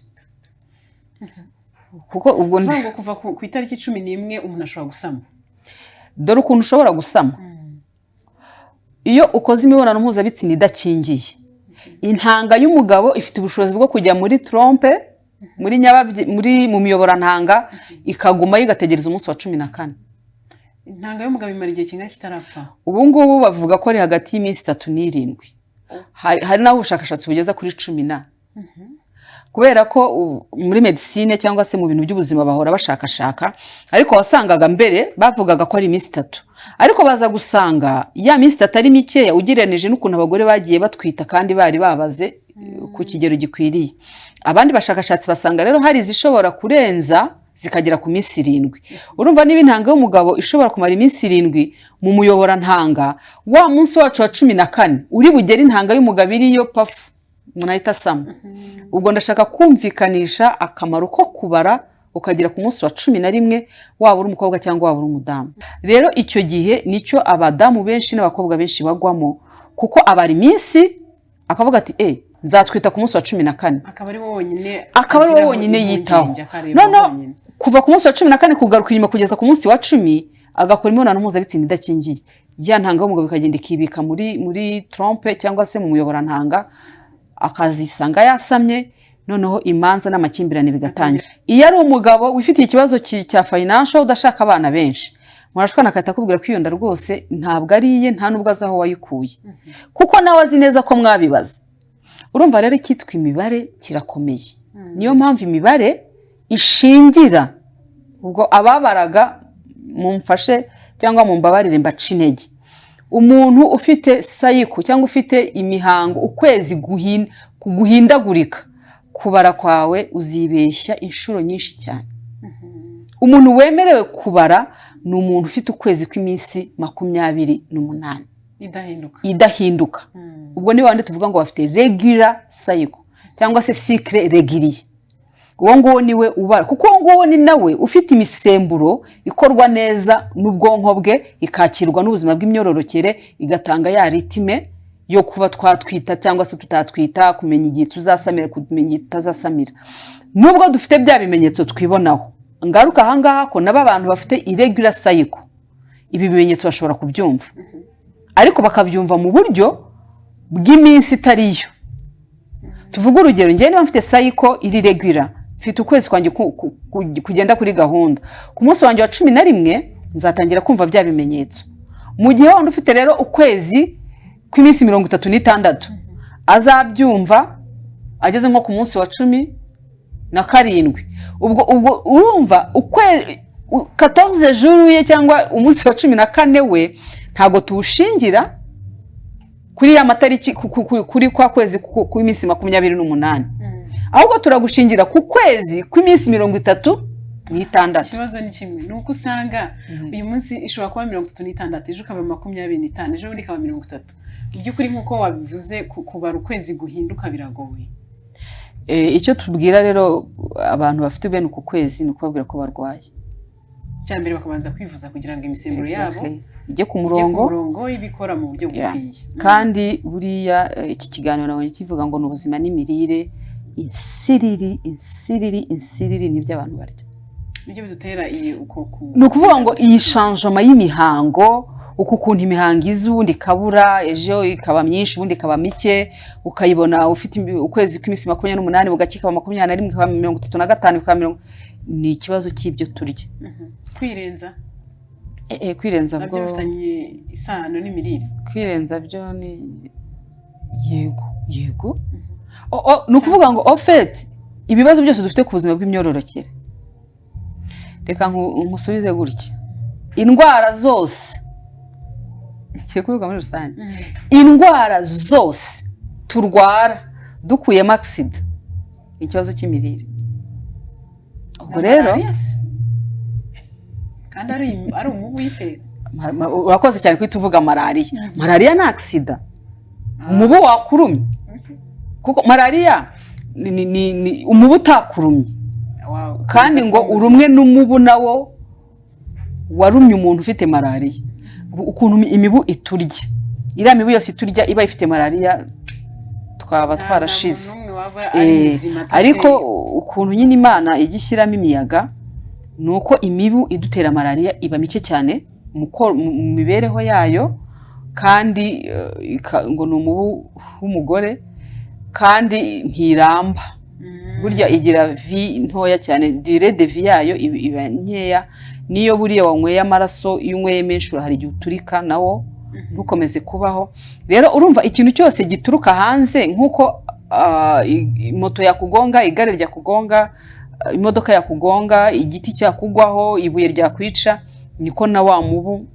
Speaker 2: kuko ubwo
Speaker 1: Kuvuga ngo kuva ku itariki 11 umuntu ashobora gusama?
Speaker 2: Dore ukuntu ushobora gusama: iyo ukoze imibonano mpuzabitsina idakingiye, intanga y'umugabo ifite ubushobozi bwo kujya muri trompe, muri nyababyi, muri mu miyoborantanga, ikagumayo igategereza umunsi wa 14.
Speaker 1: Intanga y'umugabo imara igihe kingana kitarapfa?
Speaker 2: Ubu ngubu bavuga ko ari hagati y'iminsi 3 n'irindwi. Hari n'aho ubushakashatsi bugeza kuri cumi na, kubera ko muri medicine cyangwa se mu bintu by'ubuzima bahora bashakashaka. Ariko wasangaga mbere bavugaga ko ari iminsi 3, ariko baza gusanga ya minsi 3 ari mikeya ugereranije n'ukuntu abagore bagiye batwita kandi bari babaze ku kigero gikwiriye. Abandi bashakashatsi basanga rero hari izishobora kurenza zikagera ku minsi 7. Urumva niba intanga y'umugabo ishobora kumara iminsi 7 mu muyoborantanga, wa munsi wacu wa 14 uri bugere intanga y'umugabo iriyo, pafu, umuntu ahita asama. Ubwo ndashaka kumvikanisha akamaro ko kubara ukagera ku munsi wa 11, waba uri umukobwa cyangwa waba uri umudamu. Rero icyo gihe nicyo abadamu benshi n'abakobwa benshi bagwamo, kuko abara iminsi akavuga ati: "E, nzatwita ku munsi wa 14."
Speaker 1: Akaba ari wo wonyine
Speaker 2: Akaba ari wo
Speaker 1: agiraho
Speaker 2: wonyine yitaho.
Speaker 1: impungenge, akareba
Speaker 2: Noneho
Speaker 1: wenyine.
Speaker 2: kuva ku munsi wa 14 kugaruka inyuma kugeza ku munsi wa 10, agakora imibonano mpuzabitsina idakingiye, ya ntanga y'umugabo ikagenda ikibika muri trompe cyangwa se mu muyoborantanga, akazisanga yasamye. Noneho imanza n'amakimbirane bigatangira. Iyo ari umugabo wifitiye ikibazo cya financial, udashaka abana benshi, murashwana agahita akubwira ko iyo nda rwose ntabwo ari iye, nta nubwo azi aho wayikuye, kuko nawe azi neza ko mwabibaza. Urumva rero icyitwa imibare kirakomeye. Niyo mpamvu imibare ishingira. Ubwo ababaraga mumfashe cyangwa mumbabarire mbace intege. Umuntu ufite cycle cyangwa ufite imihango, ukwezi guhindagurika, kubara kwawe uzibeshya inshuro nyinshi cyane. Umuntu wemerewe kubara ni umuntu ufite ukwezi kw'iminsi 28
Speaker 1: idahinduka.
Speaker 2: Idahinduka. Ubwo ni bandi tuvuga ngo bafite regular cycle cyangwa se cycle régulier. Uwo nguwo niwe ubara, kuko uwo nguwo ni nawe ufite imisemburo ikorwa neza n'ubwonko bwe, ikakirwa n'ubuzima bw'imyororokere, igatanga ya rythme yo kuba twatwita cyangwa se tutatwita, kumenya igihe tuzasamira, kumenya igihe tutazasamira. Nubwo dufite bya bimenyetso twibonaho, ngaruka ahangaha ko nabo abantu bafite irregular cycle ibi bimenyetso bashobora kubyumva, ariko bakabyumva mu buryo bw'iminsi itari yo. Tuvuge urugero, njyewe niba mfite cycle iri regular, mfite ukwezi kwanjye kugenda kuri gahunda, ku munsi wanjye wa 11 nzatangira kumva bya bimenyetso. Mu gihe wenda ufite rero ukwezi kw'iminsi 36 azabyumva ageze nko ku munsi wa 17. Ubwo urumva 14 jours ye cyangwa umunsi wa 14 we ntabwo tuwushingira kuri ya matariki, kuri kwa kwezi kw'iminsi 28, ahubwo turagushingira ku kwezi kw'iminsi 36.
Speaker 1: Ikibazo ni kimwe, ni uko usanga uyu munsi ishobora kuba 36, ejo ikaba 25, ejo bundi ikaba 30. Mu by'ukuri, nk'uko wabivuze, kubara ukwezi guhinduka biragoye.
Speaker 2: Icyo tubwira rero abantu bafite bene uku kwezi ni ukubabwira ko barwaye.
Speaker 1: Icya mbere bakabanza kwivuza kugira ngo imisemburo yabo
Speaker 2: Ijye ku
Speaker 1: ijye ku
Speaker 2: murongo.
Speaker 1: murongo, ibikora mu buryo bukwiye.
Speaker 2: Kandi buriya iki kiganiro nabonye kivuga ngo ni ubuzima n'imirire. Insiriri, insiriri, insiriri nibyo abantu barya.
Speaker 1: Nibyo bidutera iyi uko ku
Speaker 2: Ni ukuvuga ngo iyi changement y'imihango, uku kuntu imihango iza, ubundi ikabura, ejo ikaba myinshi, ubundi ikaba mike, ukayibona ufite ukwezi kw'iminsi 28, bugacya ikaba 21, ikaba 35, ikaba mirongo, ni ikibazo cy'ibyo turya.
Speaker 1: Kwirenza?
Speaker 2: Kwirenza
Speaker 1: nabyo
Speaker 2: bwo
Speaker 1: bifitanye isano n'imirire?
Speaker 2: Kwirenza byo ni yego. Ni ukuvuga ngo au fait ibibazo byose dufite ku buzima bw'imyororokere, reka nkusubize gutya: indwara zose, ngiye kubivuga muri rusange, indwara zose turwara dukuyemo accident ni ikibazo cy'imirire. Ubwo
Speaker 1: Na
Speaker 2: rero
Speaker 1: malariya se? Kandi ari umubu uyitera.
Speaker 2: Urakoze cyane kuhita uvuga malariya. Malariya ni accident, umubu wakurumye, kuko malariya ni umubu utakurumye. Kandi ngo urumwe n'umubu nawo warumye umuntu ufite malariya. Ukuntu imibu iturya, iriya mibu yose iturya iba ifite malariya twaba twarashize.
Speaker 1: Nta muntu n'umwe waba ari muzima atateye.
Speaker 2: Ariko ukuntu nyine Imana ijya ishyiramo imiyaga, ni uko imibu idutera malariya iba mike cyane mu mibereho yayo, kandi ngo ni umubu w'umugore kandi ntiramba. Burya igira vie ntoya cyane, durée de vie yayo iba nkeya. Niyo buriya wanyweye amaraso, iyo unyweye menshi hari igihe uturika nawo, ntukomeze kubaho. Rero urumva ikintu cyose gituruka hanze, nk'uko moto yakugonga, igare ryakugonga, imodoka yakugonga, igiti cyakugwaho, ibuye ryakwica, niko na wa mubu.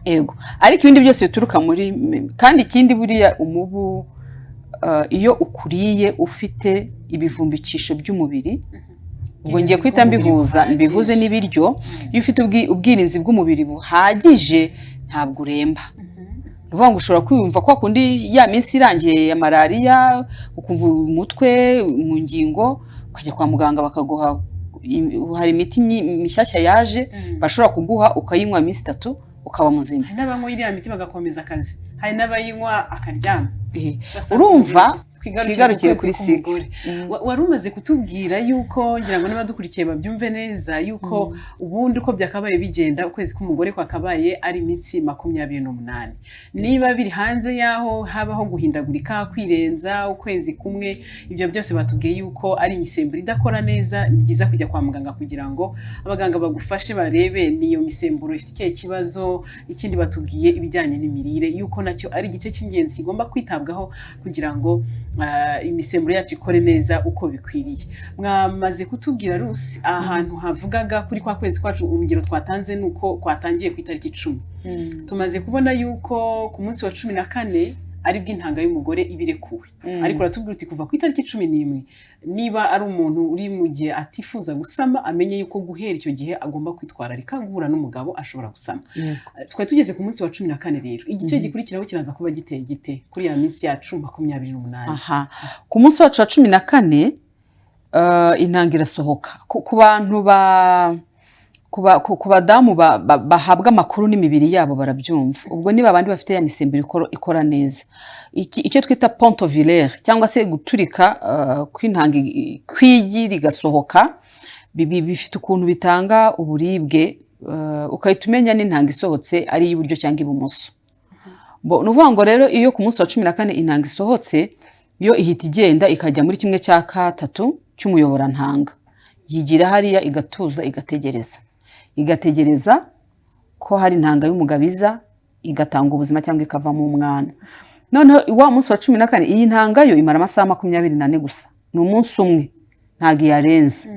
Speaker 2: Yego, ariko ibindi byose bituruka muri, kandi ikindi buriya umubu iyo ukuriye ufite ibivumbikisho by'umubiri, ubwo ngiye guhita mbihuza, mbihuze n'ibiryo. Iyo ufite ubwirinzi bw'umubiri buhagije, ntabwo uremba. Ni ukuvuga ngo ushobora kwiyumva kwa kundi ya minsi irangiye ya malariya, ukumva umutwe, mu ngingo, ukajya kwa muganga bakaguha, hari imiti mishyashya yaje bashobora kuguha, ukayinywa iminsi 3 ukaba muzima.
Speaker 1: Hari n'abanywa iriya miti bagakomeza akazi, hari n'abayinywa akaryama. Basanga
Speaker 2: Urumva,
Speaker 1: twigarukire
Speaker 2: twigarukire
Speaker 1: ku
Speaker 2: kuri
Speaker 1: kwezi
Speaker 2: cycle.
Speaker 1: k'umugore. Wari umaze kutubwira yuko, ngira ngo n'abadukurikiye babyumve neza, yuko ubundi uko byakabaye bigenda, ukwezi k'umugore kwakabaye ari iminsi 28. Niba biri hanze y'aho habaho guhindagurika, kwirenza ukwezi kumwe, ibyo byose batubwiye yuko ari imisemburo idakora neza. Ni byiza kujya kwa muganga kugira ngo abaganga bagufashe barebe niyo misemburo ifite ikihe kibazo. Ikindi batubwiye ibijyanye n'imirire, yuko nacyo ari igice cy'ingenzi kigomba kwitabwaho kugira ngo imisemburo yacu ikore neza uko bikwiriye. Mwamaze kutubwira rusi ahantu havugaga kuri kwa kwezi kwacu. Urugero twatanze ni uko kwatangiye ku itariki 10. Tumaze kubona yuko ku munsi wa 14 aribwo intanga y'umugore iba irekuwe, ariko uratubwira uti kuva ku itariki 11, niba ari umuntu uri mu gihe atifuza gusama, amenye yuko guhera icyo gihe agomba kwitwararika guhura n'umugabo ashobora gusama. Twari tugeze ku munsi wa 14. Rero igice gikurikiraho kiraza kuba giteye gite kuri ya minsi yacu 28?
Speaker 2: Aha, ku munsi wacu wa 14, intanga irasohoka. Ku bantu ba ku ba- ku- ku badamu bahabwa amakuru n'imibiri yabo barabyumva. Ubwo niba abandi bafite ya misemburo ikora neza, icyo twita ponte ovulaire cyangwa se guturika kw'intanga, kw'igi rigasohoka, bifite ukuntu bitanga uburibwe, ukahita umenya n'intanga isohotse ari iy'iburyo cyangwa ibumoso. Ni ukuvuga ngo rero iyo ku munsi wa 14 intanga isohotse, yo ihita igenda ikajya muri kimwe cya gatatu cy'umuyoborantanga, yigira hariya igatuza, igategereza, igategereza ko hari intanga y'umugabo iza igatanga ubuzima cyangwa ikavamo umwana. Noneho wa munsi wa 14, iyi ntanga yo imara amasaha 24 gusa, ni umunsi umwe, ntabwo iyarenze.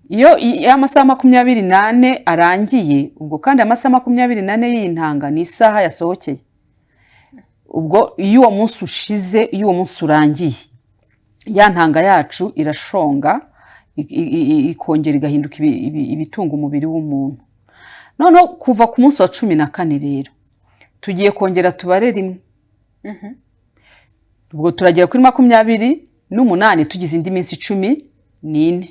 Speaker 2: Iyo amasaha 24 arangiye, ubwo kandi amasaha 24 y'iyi ntanga ni isaha yasohokeye. Ubwo iyo uwo munsi ushize, iyo uwo munsi urangiye, ya ntanga yacu irashonga, ikongera igahinduka ibitunga umubiri w'umuntu. Noneho kuva ku munsi wa 14 rero tugiye kongera tubare rimwe. Ubwo turagera kuri 28, tugize indi minsi 14,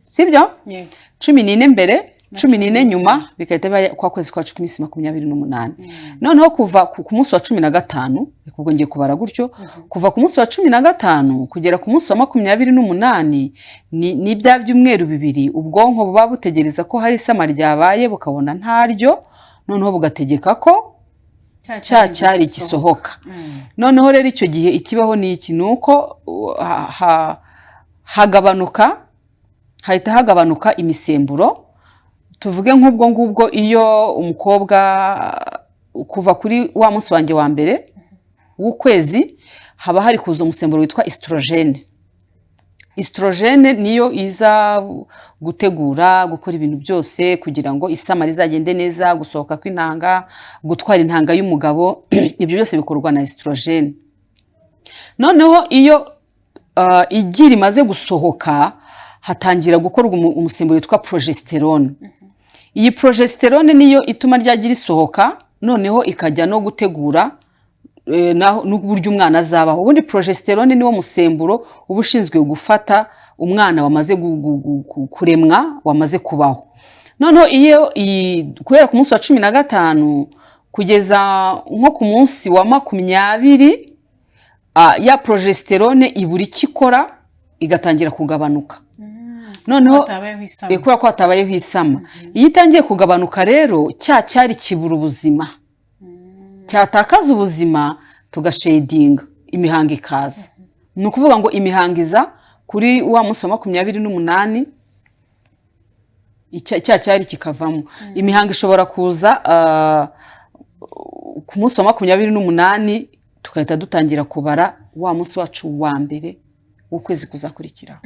Speaker 2: sibyo?
Speaker 1: Yego.
Speaker 2: 14 mbere 14 nyuma bigahita biba kwa kwezi kwacu k'iminsi 28. Noneho kuva ku munsi wa 15, ubwo ngiye kubara gutyo, kuva ku munsi wa 15 kugera ku munsi wa 28 ni bya byumweru 2 ubwonko buba butegereza ko hari isama ryabaye, bukabona ntaryo, noneho bugategeka ko cya cyari gisohoka. Noneho rero icyo gihe ikibaho ni iki? Ni uko hagabanuka, hahita hagabanuka imisemburo. Tuvuge nk'ubwo ngubwo, iyo umukobwa kuva kuri wa munsi wanjye wa mbere w'ukwezi haba hari kuza umusemburo witwa estrogène. Estrogène niyo iza gutegura, gukora ibintu byose kugira ngo isama rizagende neza, gusohoka kw'intanga, gutwara intanga y'umugabo, ibyo byose bikorwa na estrogène. Noneho iyo igi rimaze gusohoka, hatangira gukorwa umusemburo witwa progestérone. Iyi progestérone niyo ituma rya gi risohoka, noneho ikajya no gutegura n'uburyo umwana azabaho. Ubundi progestérone niwo musemburo uba ushinzwe gufata umwana wamaze kuremwa, wamaze kubaho. Noneho iyo guhera ku munsi wa 15 kugeza nko ku munsi wa 20, ya progestérone ibura icyo ikora, igatangira kugabanuka. Noneho
Speaker 1: hatabayeho isama.
Speaker 2: Kubera ko hatabayeho isama, iyo itangiye kugabanuka rero, cya cyari kibura ubuzima, cyatakaza ubuzima tugashedinga, imihango ikaza. Ni ukuvuga ngo imihango iza kuri wa munsi wa 28, cya cyari kikavamo. Imihango ishobora kuza ku munsi wa 28, tugahita dutangira kubara wa munsi wacu wa mbere w'ukwezi kuzakurikiraho.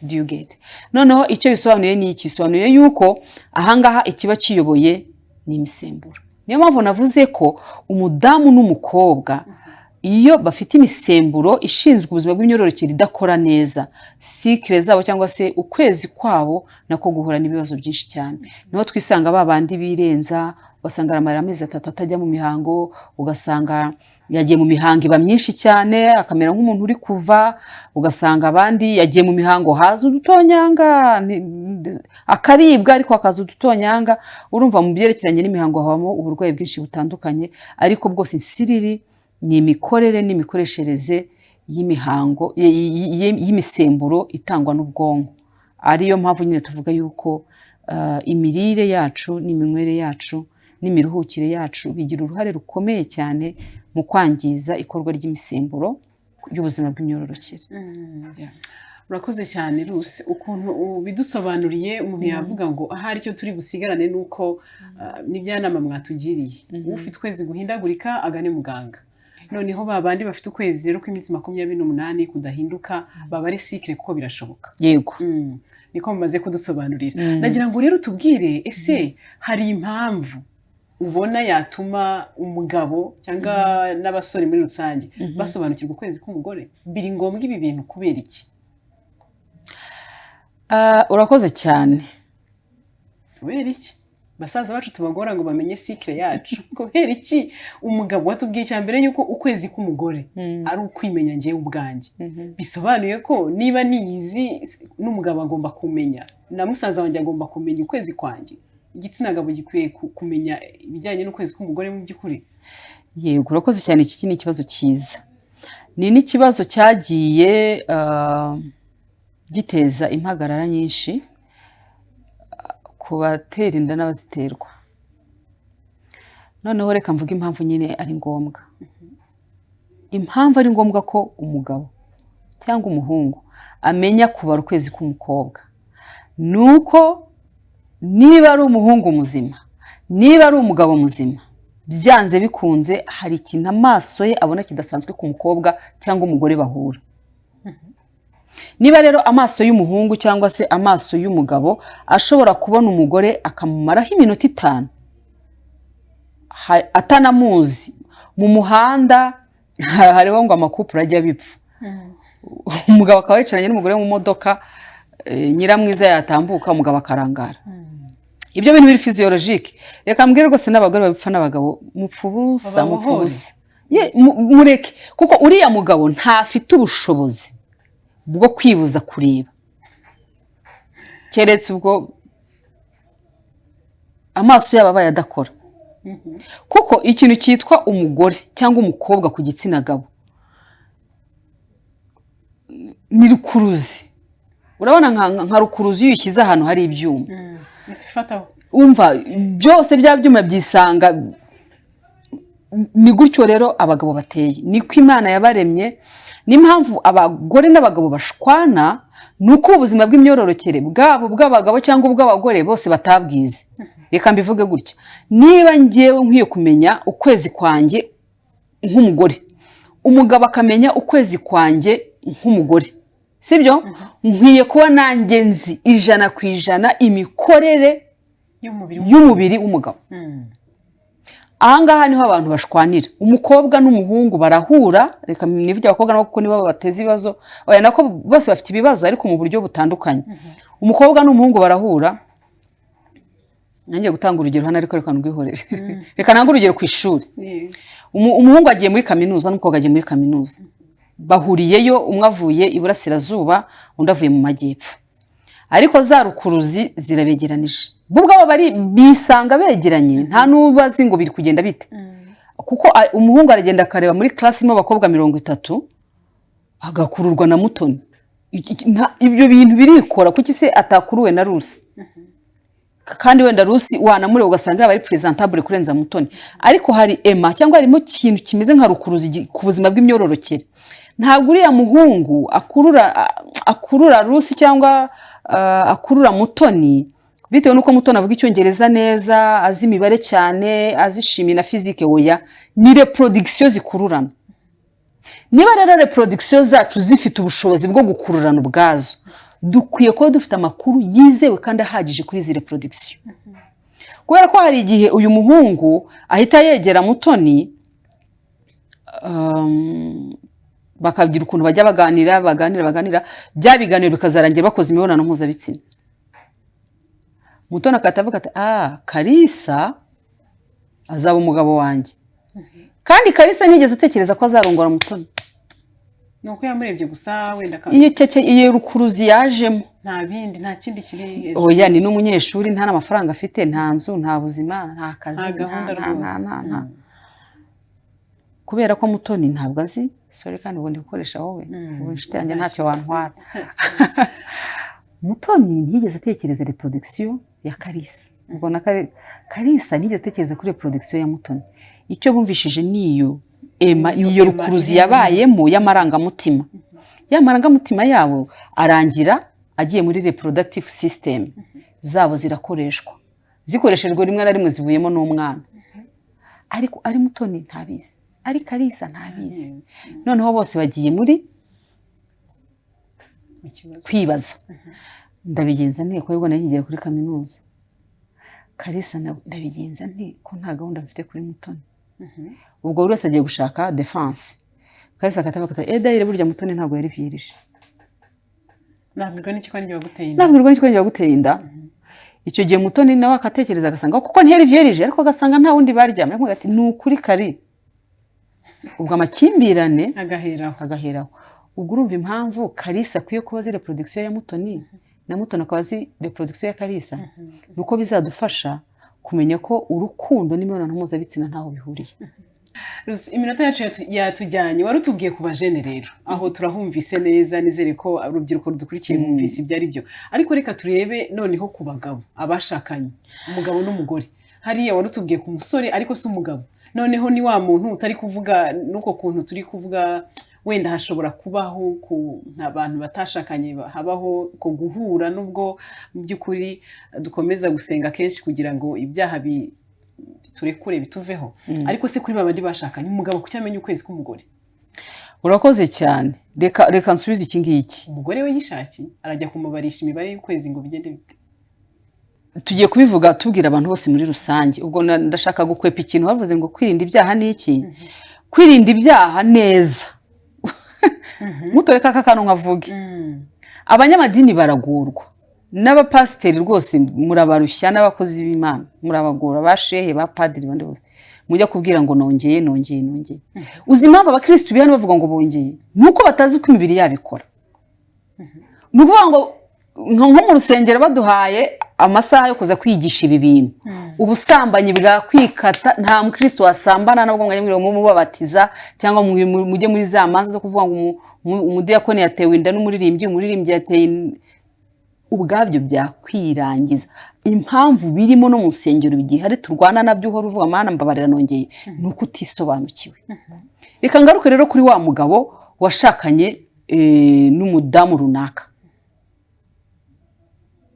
Speaker 2: Do you get? Noneho icyo bisobanuye ni iki? Bisobanuye yuko ahangaha ikiba kiyoboye ni imisemburo. Niyo mpamvu navuze ko umudamu n'umukobwa iyo bafite imisemburo ishinzwe ubuzima bw'imyororokere idakora neza, cycle zabo cyangwa se ukwezi kwabo nako guhura n'ibibazo byinshi cyane. Niho twisanga ba bandi birenza, ugasanga aramara amezi 3 atajya mu mihango, ugasanga yagiye mu mihango iba myinshi cyane, akamera nk'umuntu uri kuva, ugasanga abandi yagiye mu mihango haza udutonyanga, akaribwa ariko hakaza udutonyanga. Urumva mu byerekeranye n'imihango habamo uburwayi bwinshi butandukanye, ariko bwose insiriri ni imikorere n'imikoreshereze y'imihango, y'imisemburo itangwa n'ubwonko. Ariyo mpamvu nyine tuvuga yuko imirire yacu n'iminywere yacu n'imiruhukire yacu bigira uruhare rukomeye cyane mu kwangiza ikorwa ry'imisemburo y'ubuzima bw'imyororokere. Yeah.
Speaker 1: Urakoze cyane Rusi, ukuntu ubidusobanuriye umuntu yavuga ngo ahari icyo turi busigarane ni uko n'ibyanama mwatugiriye, ufite ukwezi guhindagurika agane muganga. Noneho ba bandi bafite ukwezi rero kw'iminsi 28 kudahinduka, baba ari cycle kuko birashoboka.
Speaker 2: Yego.
Speaker 1: Niko mumaze kudusobanurira. Nagira ngo rero tubwire, ese hari impamvu ubona yatuma umugabo cyangwa n'abasore muri rusange basobanukirwa ukwezi k'umugore? Biri ngombwa ibi bintu kubera iki?
Speaker 2: Urakoze cyane.
Speaker 1: Kubera iki basaza bacu tubagora ngo bamenye cycle yacu? Kubera iki umugabo watubwiye icya mbere yuko ukwezi k'umugore ari ukwimenya njyewe ubwanjye, bisobanuye ko niba niyizi, n'umugabo agomba kumenya, na musaza wanjye agomba kumenya ukwezi kwanjye. Igitsina gabo gikwiye kumenya ibijyanye n'ukwezi k'umugore mu by'ukuri?
Speaker 2: Yego, urakoze cyane. Iki ni ikibazo cyiza, ni n'ikibazo cyagiye giteza impagarara nyinshi ku batera inda n'abaziterwa. Noneho reka mvuge impamvu nyine ari ngombwa. Impamvu ari ngombwa ko umugabo cyangwa umuhungu amenya kubara ukwezi k'umukobwa ni uko niba ari umuhungu muzima, niba ari umugabo muzima, byanze bikunze hari ikintu amaso ye abona kidasanzwe ku mukobwa cyangwa umugore bahura. Niba rero amaso y'umuhungu cyangwa se amaso y'umugabo ashobora kubona umugore akamumaraho iminota 5 atanamuzi mu muhanda, hariho ngo ama couple ajya bipfa, umugabo akaba yicaranye n'umugore mu modoka, nyiramwiza yatambuka umugabo akarangara. Ibyo bintu biri physiologique. Reka mbwire rwose n'abagore babipfa n'abagabo, mupfa ubusa, mupfa
Speaker 1: Bababohore.
Speaker 2: ubusa. Mureke, kuko uriya mugabo ntafite ubushobozi bwo kwibuza kureba, keretse ubwo Amaso yabo abaye adakora, kuko ikintu cyitwa umugore cyangwa umukobwa ku gitsina gabo ni rukuruzi. Urabona nka rukuruzi, iyo uyishyize ahantu hari ibyuma,
Speaker 1: Ihita ifataho.
Speaker 2: Umva, byose bya byuma byisanga. Ni gutyo rero abagabo bateye, niko Imana yabaremye. N'impamvu abagore n'abagabo bashwana ni uko ubuzima bw'imyororokere bwabo, bw'abagabo cyangwa ubw'abagore, bose batabwize. Reka mbivuge gutya: niba ngewe nkwiye kumenya ukwezi kwanjye nk'umugore, umugabo akamenya ukwezi kwanjye nk'umugore, sibyo? Nkwiye kuba nanjye nzi 100% imikorere
Speaker 1: y'umubiri
Speaker 2: y'umubiri w'umugabo. Ahangaha niho abantu bashwanira. Umukobwa n'umuhungu barahura, reka nivuge abakobwa nabo kuko nibo bateza ibibazo. Oya, nako bose bafite ibibazo ariko mu buryo butandukanye. Umukobwa n'umuhungu barahura. Nanjye gutanga urugero hano, ariko reka ndwihorere, reka nange urugero ku ishuri. Umuhungu agiye muri kaminuza n'umukobwa agiye muri kaminuza, bahuriyeyo, umwe avuye iburasirazuba, undi avuye mu majyepfo, ariko za rukuruzi zirabegeranije. Bo ubwabo bari bisanga begeranye, nta n'ubazi ngo biri kugenda bite, kuko umuhungu aragenda akareba muri class irimo abakobwa 30, agakururwa na Mutoni. Ibyo bintu birikora. Kuki se atakuruwe na Rusi? Kandi wenda Rusi wanamureba ugasanga yaba ari présentable kurenza Mutoni, ariko hari aimant cyangwa harimo ikintu kimeze nka rukuruzi ku buzima bw'imyororokere. Ntabwo uriya muhungu akurura Rusi cyangwa akurura Mutoni bitewe n'uko Mutoni avuga Icyongereza neza, azi imibare cyane, azi chimie na physique. Oya, ni reproduction zikururana. Niba rero reproduction zacu zifite ubushobozi bwo gukururana ubwazo, dukwiye kuba dufite amakuru yizewe kandi ahagije kuri izi reproduction, kubera ko hari igihe uyu muhungu ahita yegera Mutoni, bakagira ukuntu bajya baganira, baganira, baganira, bya biganiro bikazarangira bakoze imibonano mpuzabitsina. Mutoni agahita avuga ati: "Ah, Karisa azaba umugabo wanjye." Kandi Karisa ntiyigeze atekereza ko azarongora Mutoni.
Speaker 1: Ni uko yamurebye gusa wenda
Speaker 2: Iyo cece, iyo rukuruzi yajemo.
Speaker 1: Nta bindi, nta kindi kiri hejuru.
Speaker 2: Oya, ni n'umunyeshuri, nta n'amafaranga afite, nta nzu, nta buzima, nta kazi,
Speaker 1: nta gahunda
Speaker 2: nta
Speaker 1: rwose.
Speaker 2: Nta kubera ko Mutoni ntabwo azi. Sorry, kandi ubu ndi gukoresha wowe, ubu inshuti yanjye, ntacyo wantwara. Mutoni ntiyigeze atekereza reproduction ya Karisa, ubwo na Karisa ntiyigeze atekereza kuri reproduction ya Mutoni. Icyo bumvishije niyo aimant,
Speaker 1: Niyo
Speaker 2: niyo
Speaker 1: aimant
Speaker 2: rukuruzi
Speaker 1: irimo.
Speaker 2: yabayemo y'amarangamutima. Ya marangamutima yabo arangira agiye muri reproductive system zabo, zirakoreshwa, zikoreshejwe rimwe na rimwe zivuyemo n'umwana. Ariko ari Mutoni ntabizi, ari Karisa ntabizi. Noneho bose bagiye muri
Speaker 1: Mu kibazo.
Speaker 2: Kwibaza: ndabigenza nte ko aribwo nari kuri kaminuza? Karisa ndabigenza nte ko nta gahunda mfite kuri Mutoni? Ubwo buri wese agiye gushaka defense. Karisa akatavuga ati: "Eh, burya Mutoni ntabwo yari vierge."
Speaker 1: Nabwirwa n'iki ko ari njye waguteye inda?
Speaker 2: Nabwirwa n'iki ko njye waguteye inda? Icyo gihe Mutoni nawe akatekereza, agasanga kuko ntiyari vierge, ariko agasanga nta wundi baryamye. Akavuga ati: "Ni ukuri kari." Ubwo amakimbirane
Speaker 1: agaheraho.
Speaker 2: Agaheraho. Ubwo urumva impamvu Karisa akwiye kuba azi reproduction ya Mutoni, na Mutoni akaba azi reproduction ya Karisa, ni uko bizadufasha kumenya ko urukundo n'imibonano mpuzabitsina ntaho bihuriye.
Speaker 1: Rusi, iminota yacu yatujyanye. Wari utubwiye ku bajene rero, aho turahumvise neza. Nizere ko urubyiruko rudukurikiye mwumvise ibyo ari byo. Ariko reka turebe noneho ku bagabo, abashakanye, umugabo n'umugore. Hariya wari utubwiye ku musore, ariko si umugabo. Noneho ni wa muntu utari kuvuga n'uko kuntu turi kuvuga, wenda hashobora kubaho ku abantu batashakanye, habaho ko guhura, nubwo mu by'ukuri dukomeza gusenga kenshi kugira ngo ibyaha turekure bituveho. Ariko se kuri babandi bashakanye, umugabo kuki amenya ukwezi k'umugore?
Speaker 2: Urakoze cyane. Reka nsubize iki ngiki.
Speaker 1: Umugore we yishakiye arajya kumubarisha imibare y'ukwezi ngo bigende bite?
Speaker 2: Tugiye kubivuga tubwira abantu bose muri rusange. Ubwo ndashaka gukwepa ikintu bavuze ngo kwirinda ibyaha ni iki? Kwirinda ibyaha neza, mutoreka aka kantu nkavuge. Abanyamadini baragorwa, n'abapasiteri rwose murabarushya, n'abakozi b'Imana murabagora, ba shehe, ba padiri, bandi bose mujya kubwira ngo nongeye, nongeye, nongeye. Uzi impamvu abakirisitu bihano bavuga ngo bongeye? Ni uko batazi uko imibiri yabo ikora. Ni ukuvuga ngo Nko mu rusengero baduhaye amasaha yo kuza kwigisha ibi bintu, ubusambanyi bwakwikata. Nta mukristo wasambana, nubwo mwajya mwiriwe mubabatiza cyangwa mujye muri za manza zo kuvuga ngo umudiyakoni yatewe inda n'umuririmbyi, umuririmbyi yateye ubwabyo byakwirangiza. Impamvu birimo no mu nsengero bigihari, turwana nabyo, uhora uvuga: "Mana, mbabarira nongeye", ni uko utisobanukiwe. Reka ngaruke rero kuri wa mugabo washakanye n'umudamu runaka.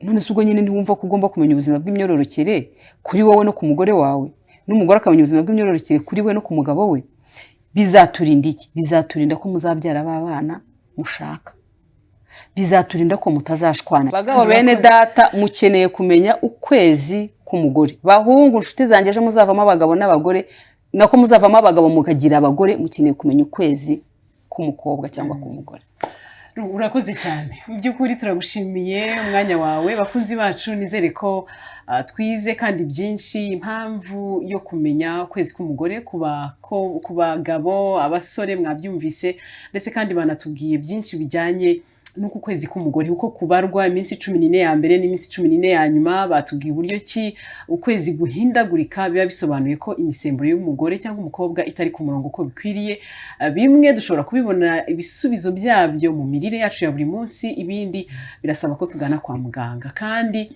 Speaker 2: None se ubwo nyine ntiwumva ko ugomba kumenya ubuzima bw'imyororokere kuri wowe no ku mugore wawe, n'umugore akamenya ubuzima bw'imyororokere kuri we no ku mugabo we? Bizaturinda iki? Bizaturinda ko muzabyara ba bana mushaka, bizaturinda ko mutazashwana. Bagabo bene data, mukeneye kumenya ukwezi k'umugore. Bahungu, inshuti zanjye, ejo muzavamo abagabo n'abagore, nako muzavamo abagabo mukagira abagore, mukeneye kumenya ukwezi k'umukobwa cyangwa k'umugore.
Speaker 1: Urakoze cyane, mu by'ukuri turagushimiye umwanya wawe. Bakunzi bacu, nizere ko twize kandi byinshi, impamvu yo kumenya ukwezi k'umugore ku bagabo, abasore mwabyumvise, ndetse kandi banatubwiye byinshi bijyanye n'uko ukwezi k'umugore uko kubarwa, iminsi 14 ya mbere n'iminsi 14 ya nyuma. Batubwiye uburyo ki ukwezi guhindagurika biba bisobanuye ko imisemburo y'umugore cyangwa umukobwa itari ku murongo uko bikwiriye. Bimwe dushobora kubibona ibisubizo byabyo mu mirire yacu ya buri munsi, ibindi birasaba ko tugana kwa muganga, kandi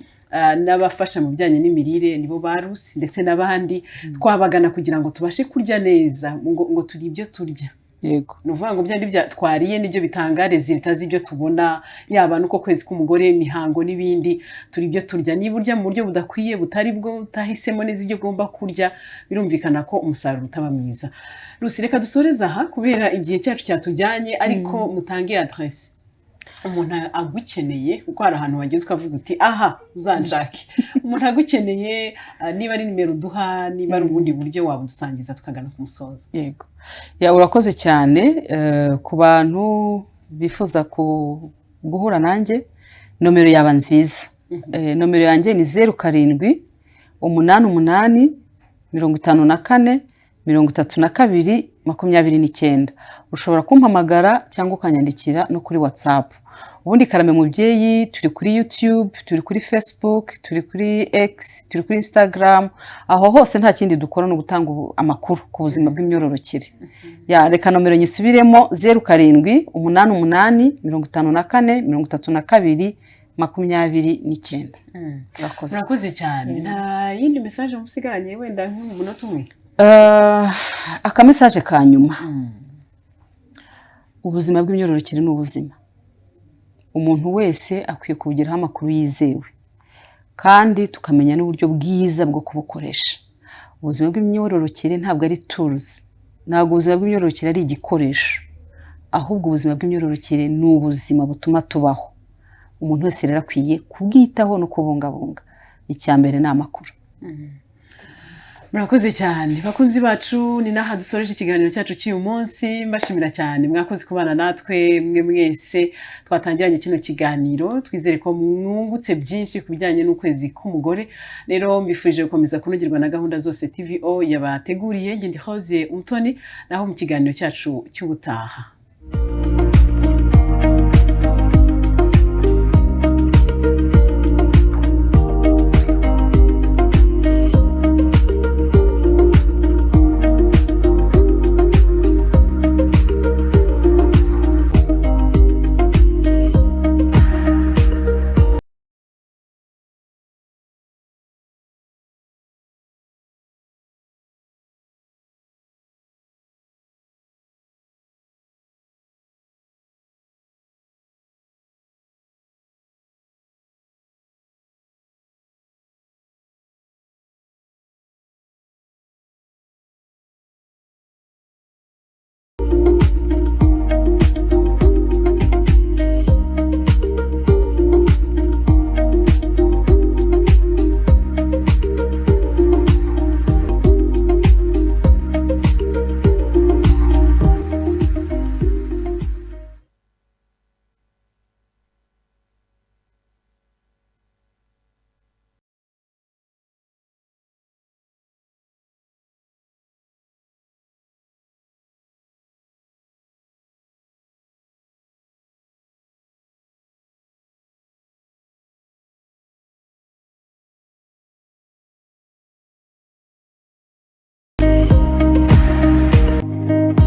Speaker 1: n'abafasha mu bijyanye n'imirire nibo ba Rusi ndetse n'abandi twabagana kugira ngo tubashe kurya neza, ngo turi ibyo turya. Ni ukuvuga ngo bya twariye nibyo bitanga résultat z'ibyo tubona, yaba n'uko kwezi k'umugore, imihango n'ibindi. Turi ibyo turya. Niba urya mu buryo budakwiye, butari bwo, utahisemo neza ibyo ugomba kurya, birumvikana ko umusaruro utaba mwiza. Rusi, reka dusoreze aha kubera igihe cyacu cyatujyanye, ariko mutange adresse umuntu agukeneye, kuko hari ahantu wageze ukavuga uti: "Aha uzanshake." Umuntu agukeneye, niba ari nimero uduha, niba ari ubundi buryo wabudusangiza, tukagana ku musozo.
Speaker 2: Yego ya, urakoze cyane. Ku bantu bifuza guhura nanjye, nomero yaba nziza. Nomero yanjye ni 0788 54 32 29. Ushobora kumpamagara cyangwa ukanyandikira no kuri WhatsApp. Ubundi Karame Mubyeyi turi kuri YouTube, turi kuri Facebook, turi kuri X, turi kuri Instagram. Aho hose nta kindi dukora, ni ugutanga amakuru ku buzima bw'imyororokere. Ya, reka nomero nyisubiremo: 0788 54 32 29. Urakoze.
Speaker 1: Murakoze cyane. Nta yindi message musigaranye, wenda nko mu munota umwe?
Speaker 2: Aka message ka nyuma: ubuzima bw'imyororokere ni ubuzima, umuntu wese akwiye kubugiraho amakuru yizewe, kandi tukamenya n'uburyo bwiza bwo kubukoresha. Ubuzima bw'imyororokere ntabwo ari tools, ntabwo ubuzima bw'imyororokere ari igikoresho, ahubwo ubuzima bw'imyororokere ni ubuzima butuma tubaho. Umuntu wese rero akwiye kubwitaho no kubungabunga. Icya mbere ni amakuru.
Speaker 1: Murakoze cyane, bakunzi bacu. Ni n'aha dusoreje ikiganiro cyacu cy'uyu munsi. Mbashimira cyane, mwakoze kubana natwe mwe mwese twatangiranye kino kiganiro. Twizere ko mwungutse byinshi ku bijyanye n'ukwezi k'umugore. Rero mbifurije gukomeza kunogerwa na gahunda zose TVO yabateguriye. Njye ndi Hoze Umutoni, naho mu kiganiro cyacu cy'ubutaha.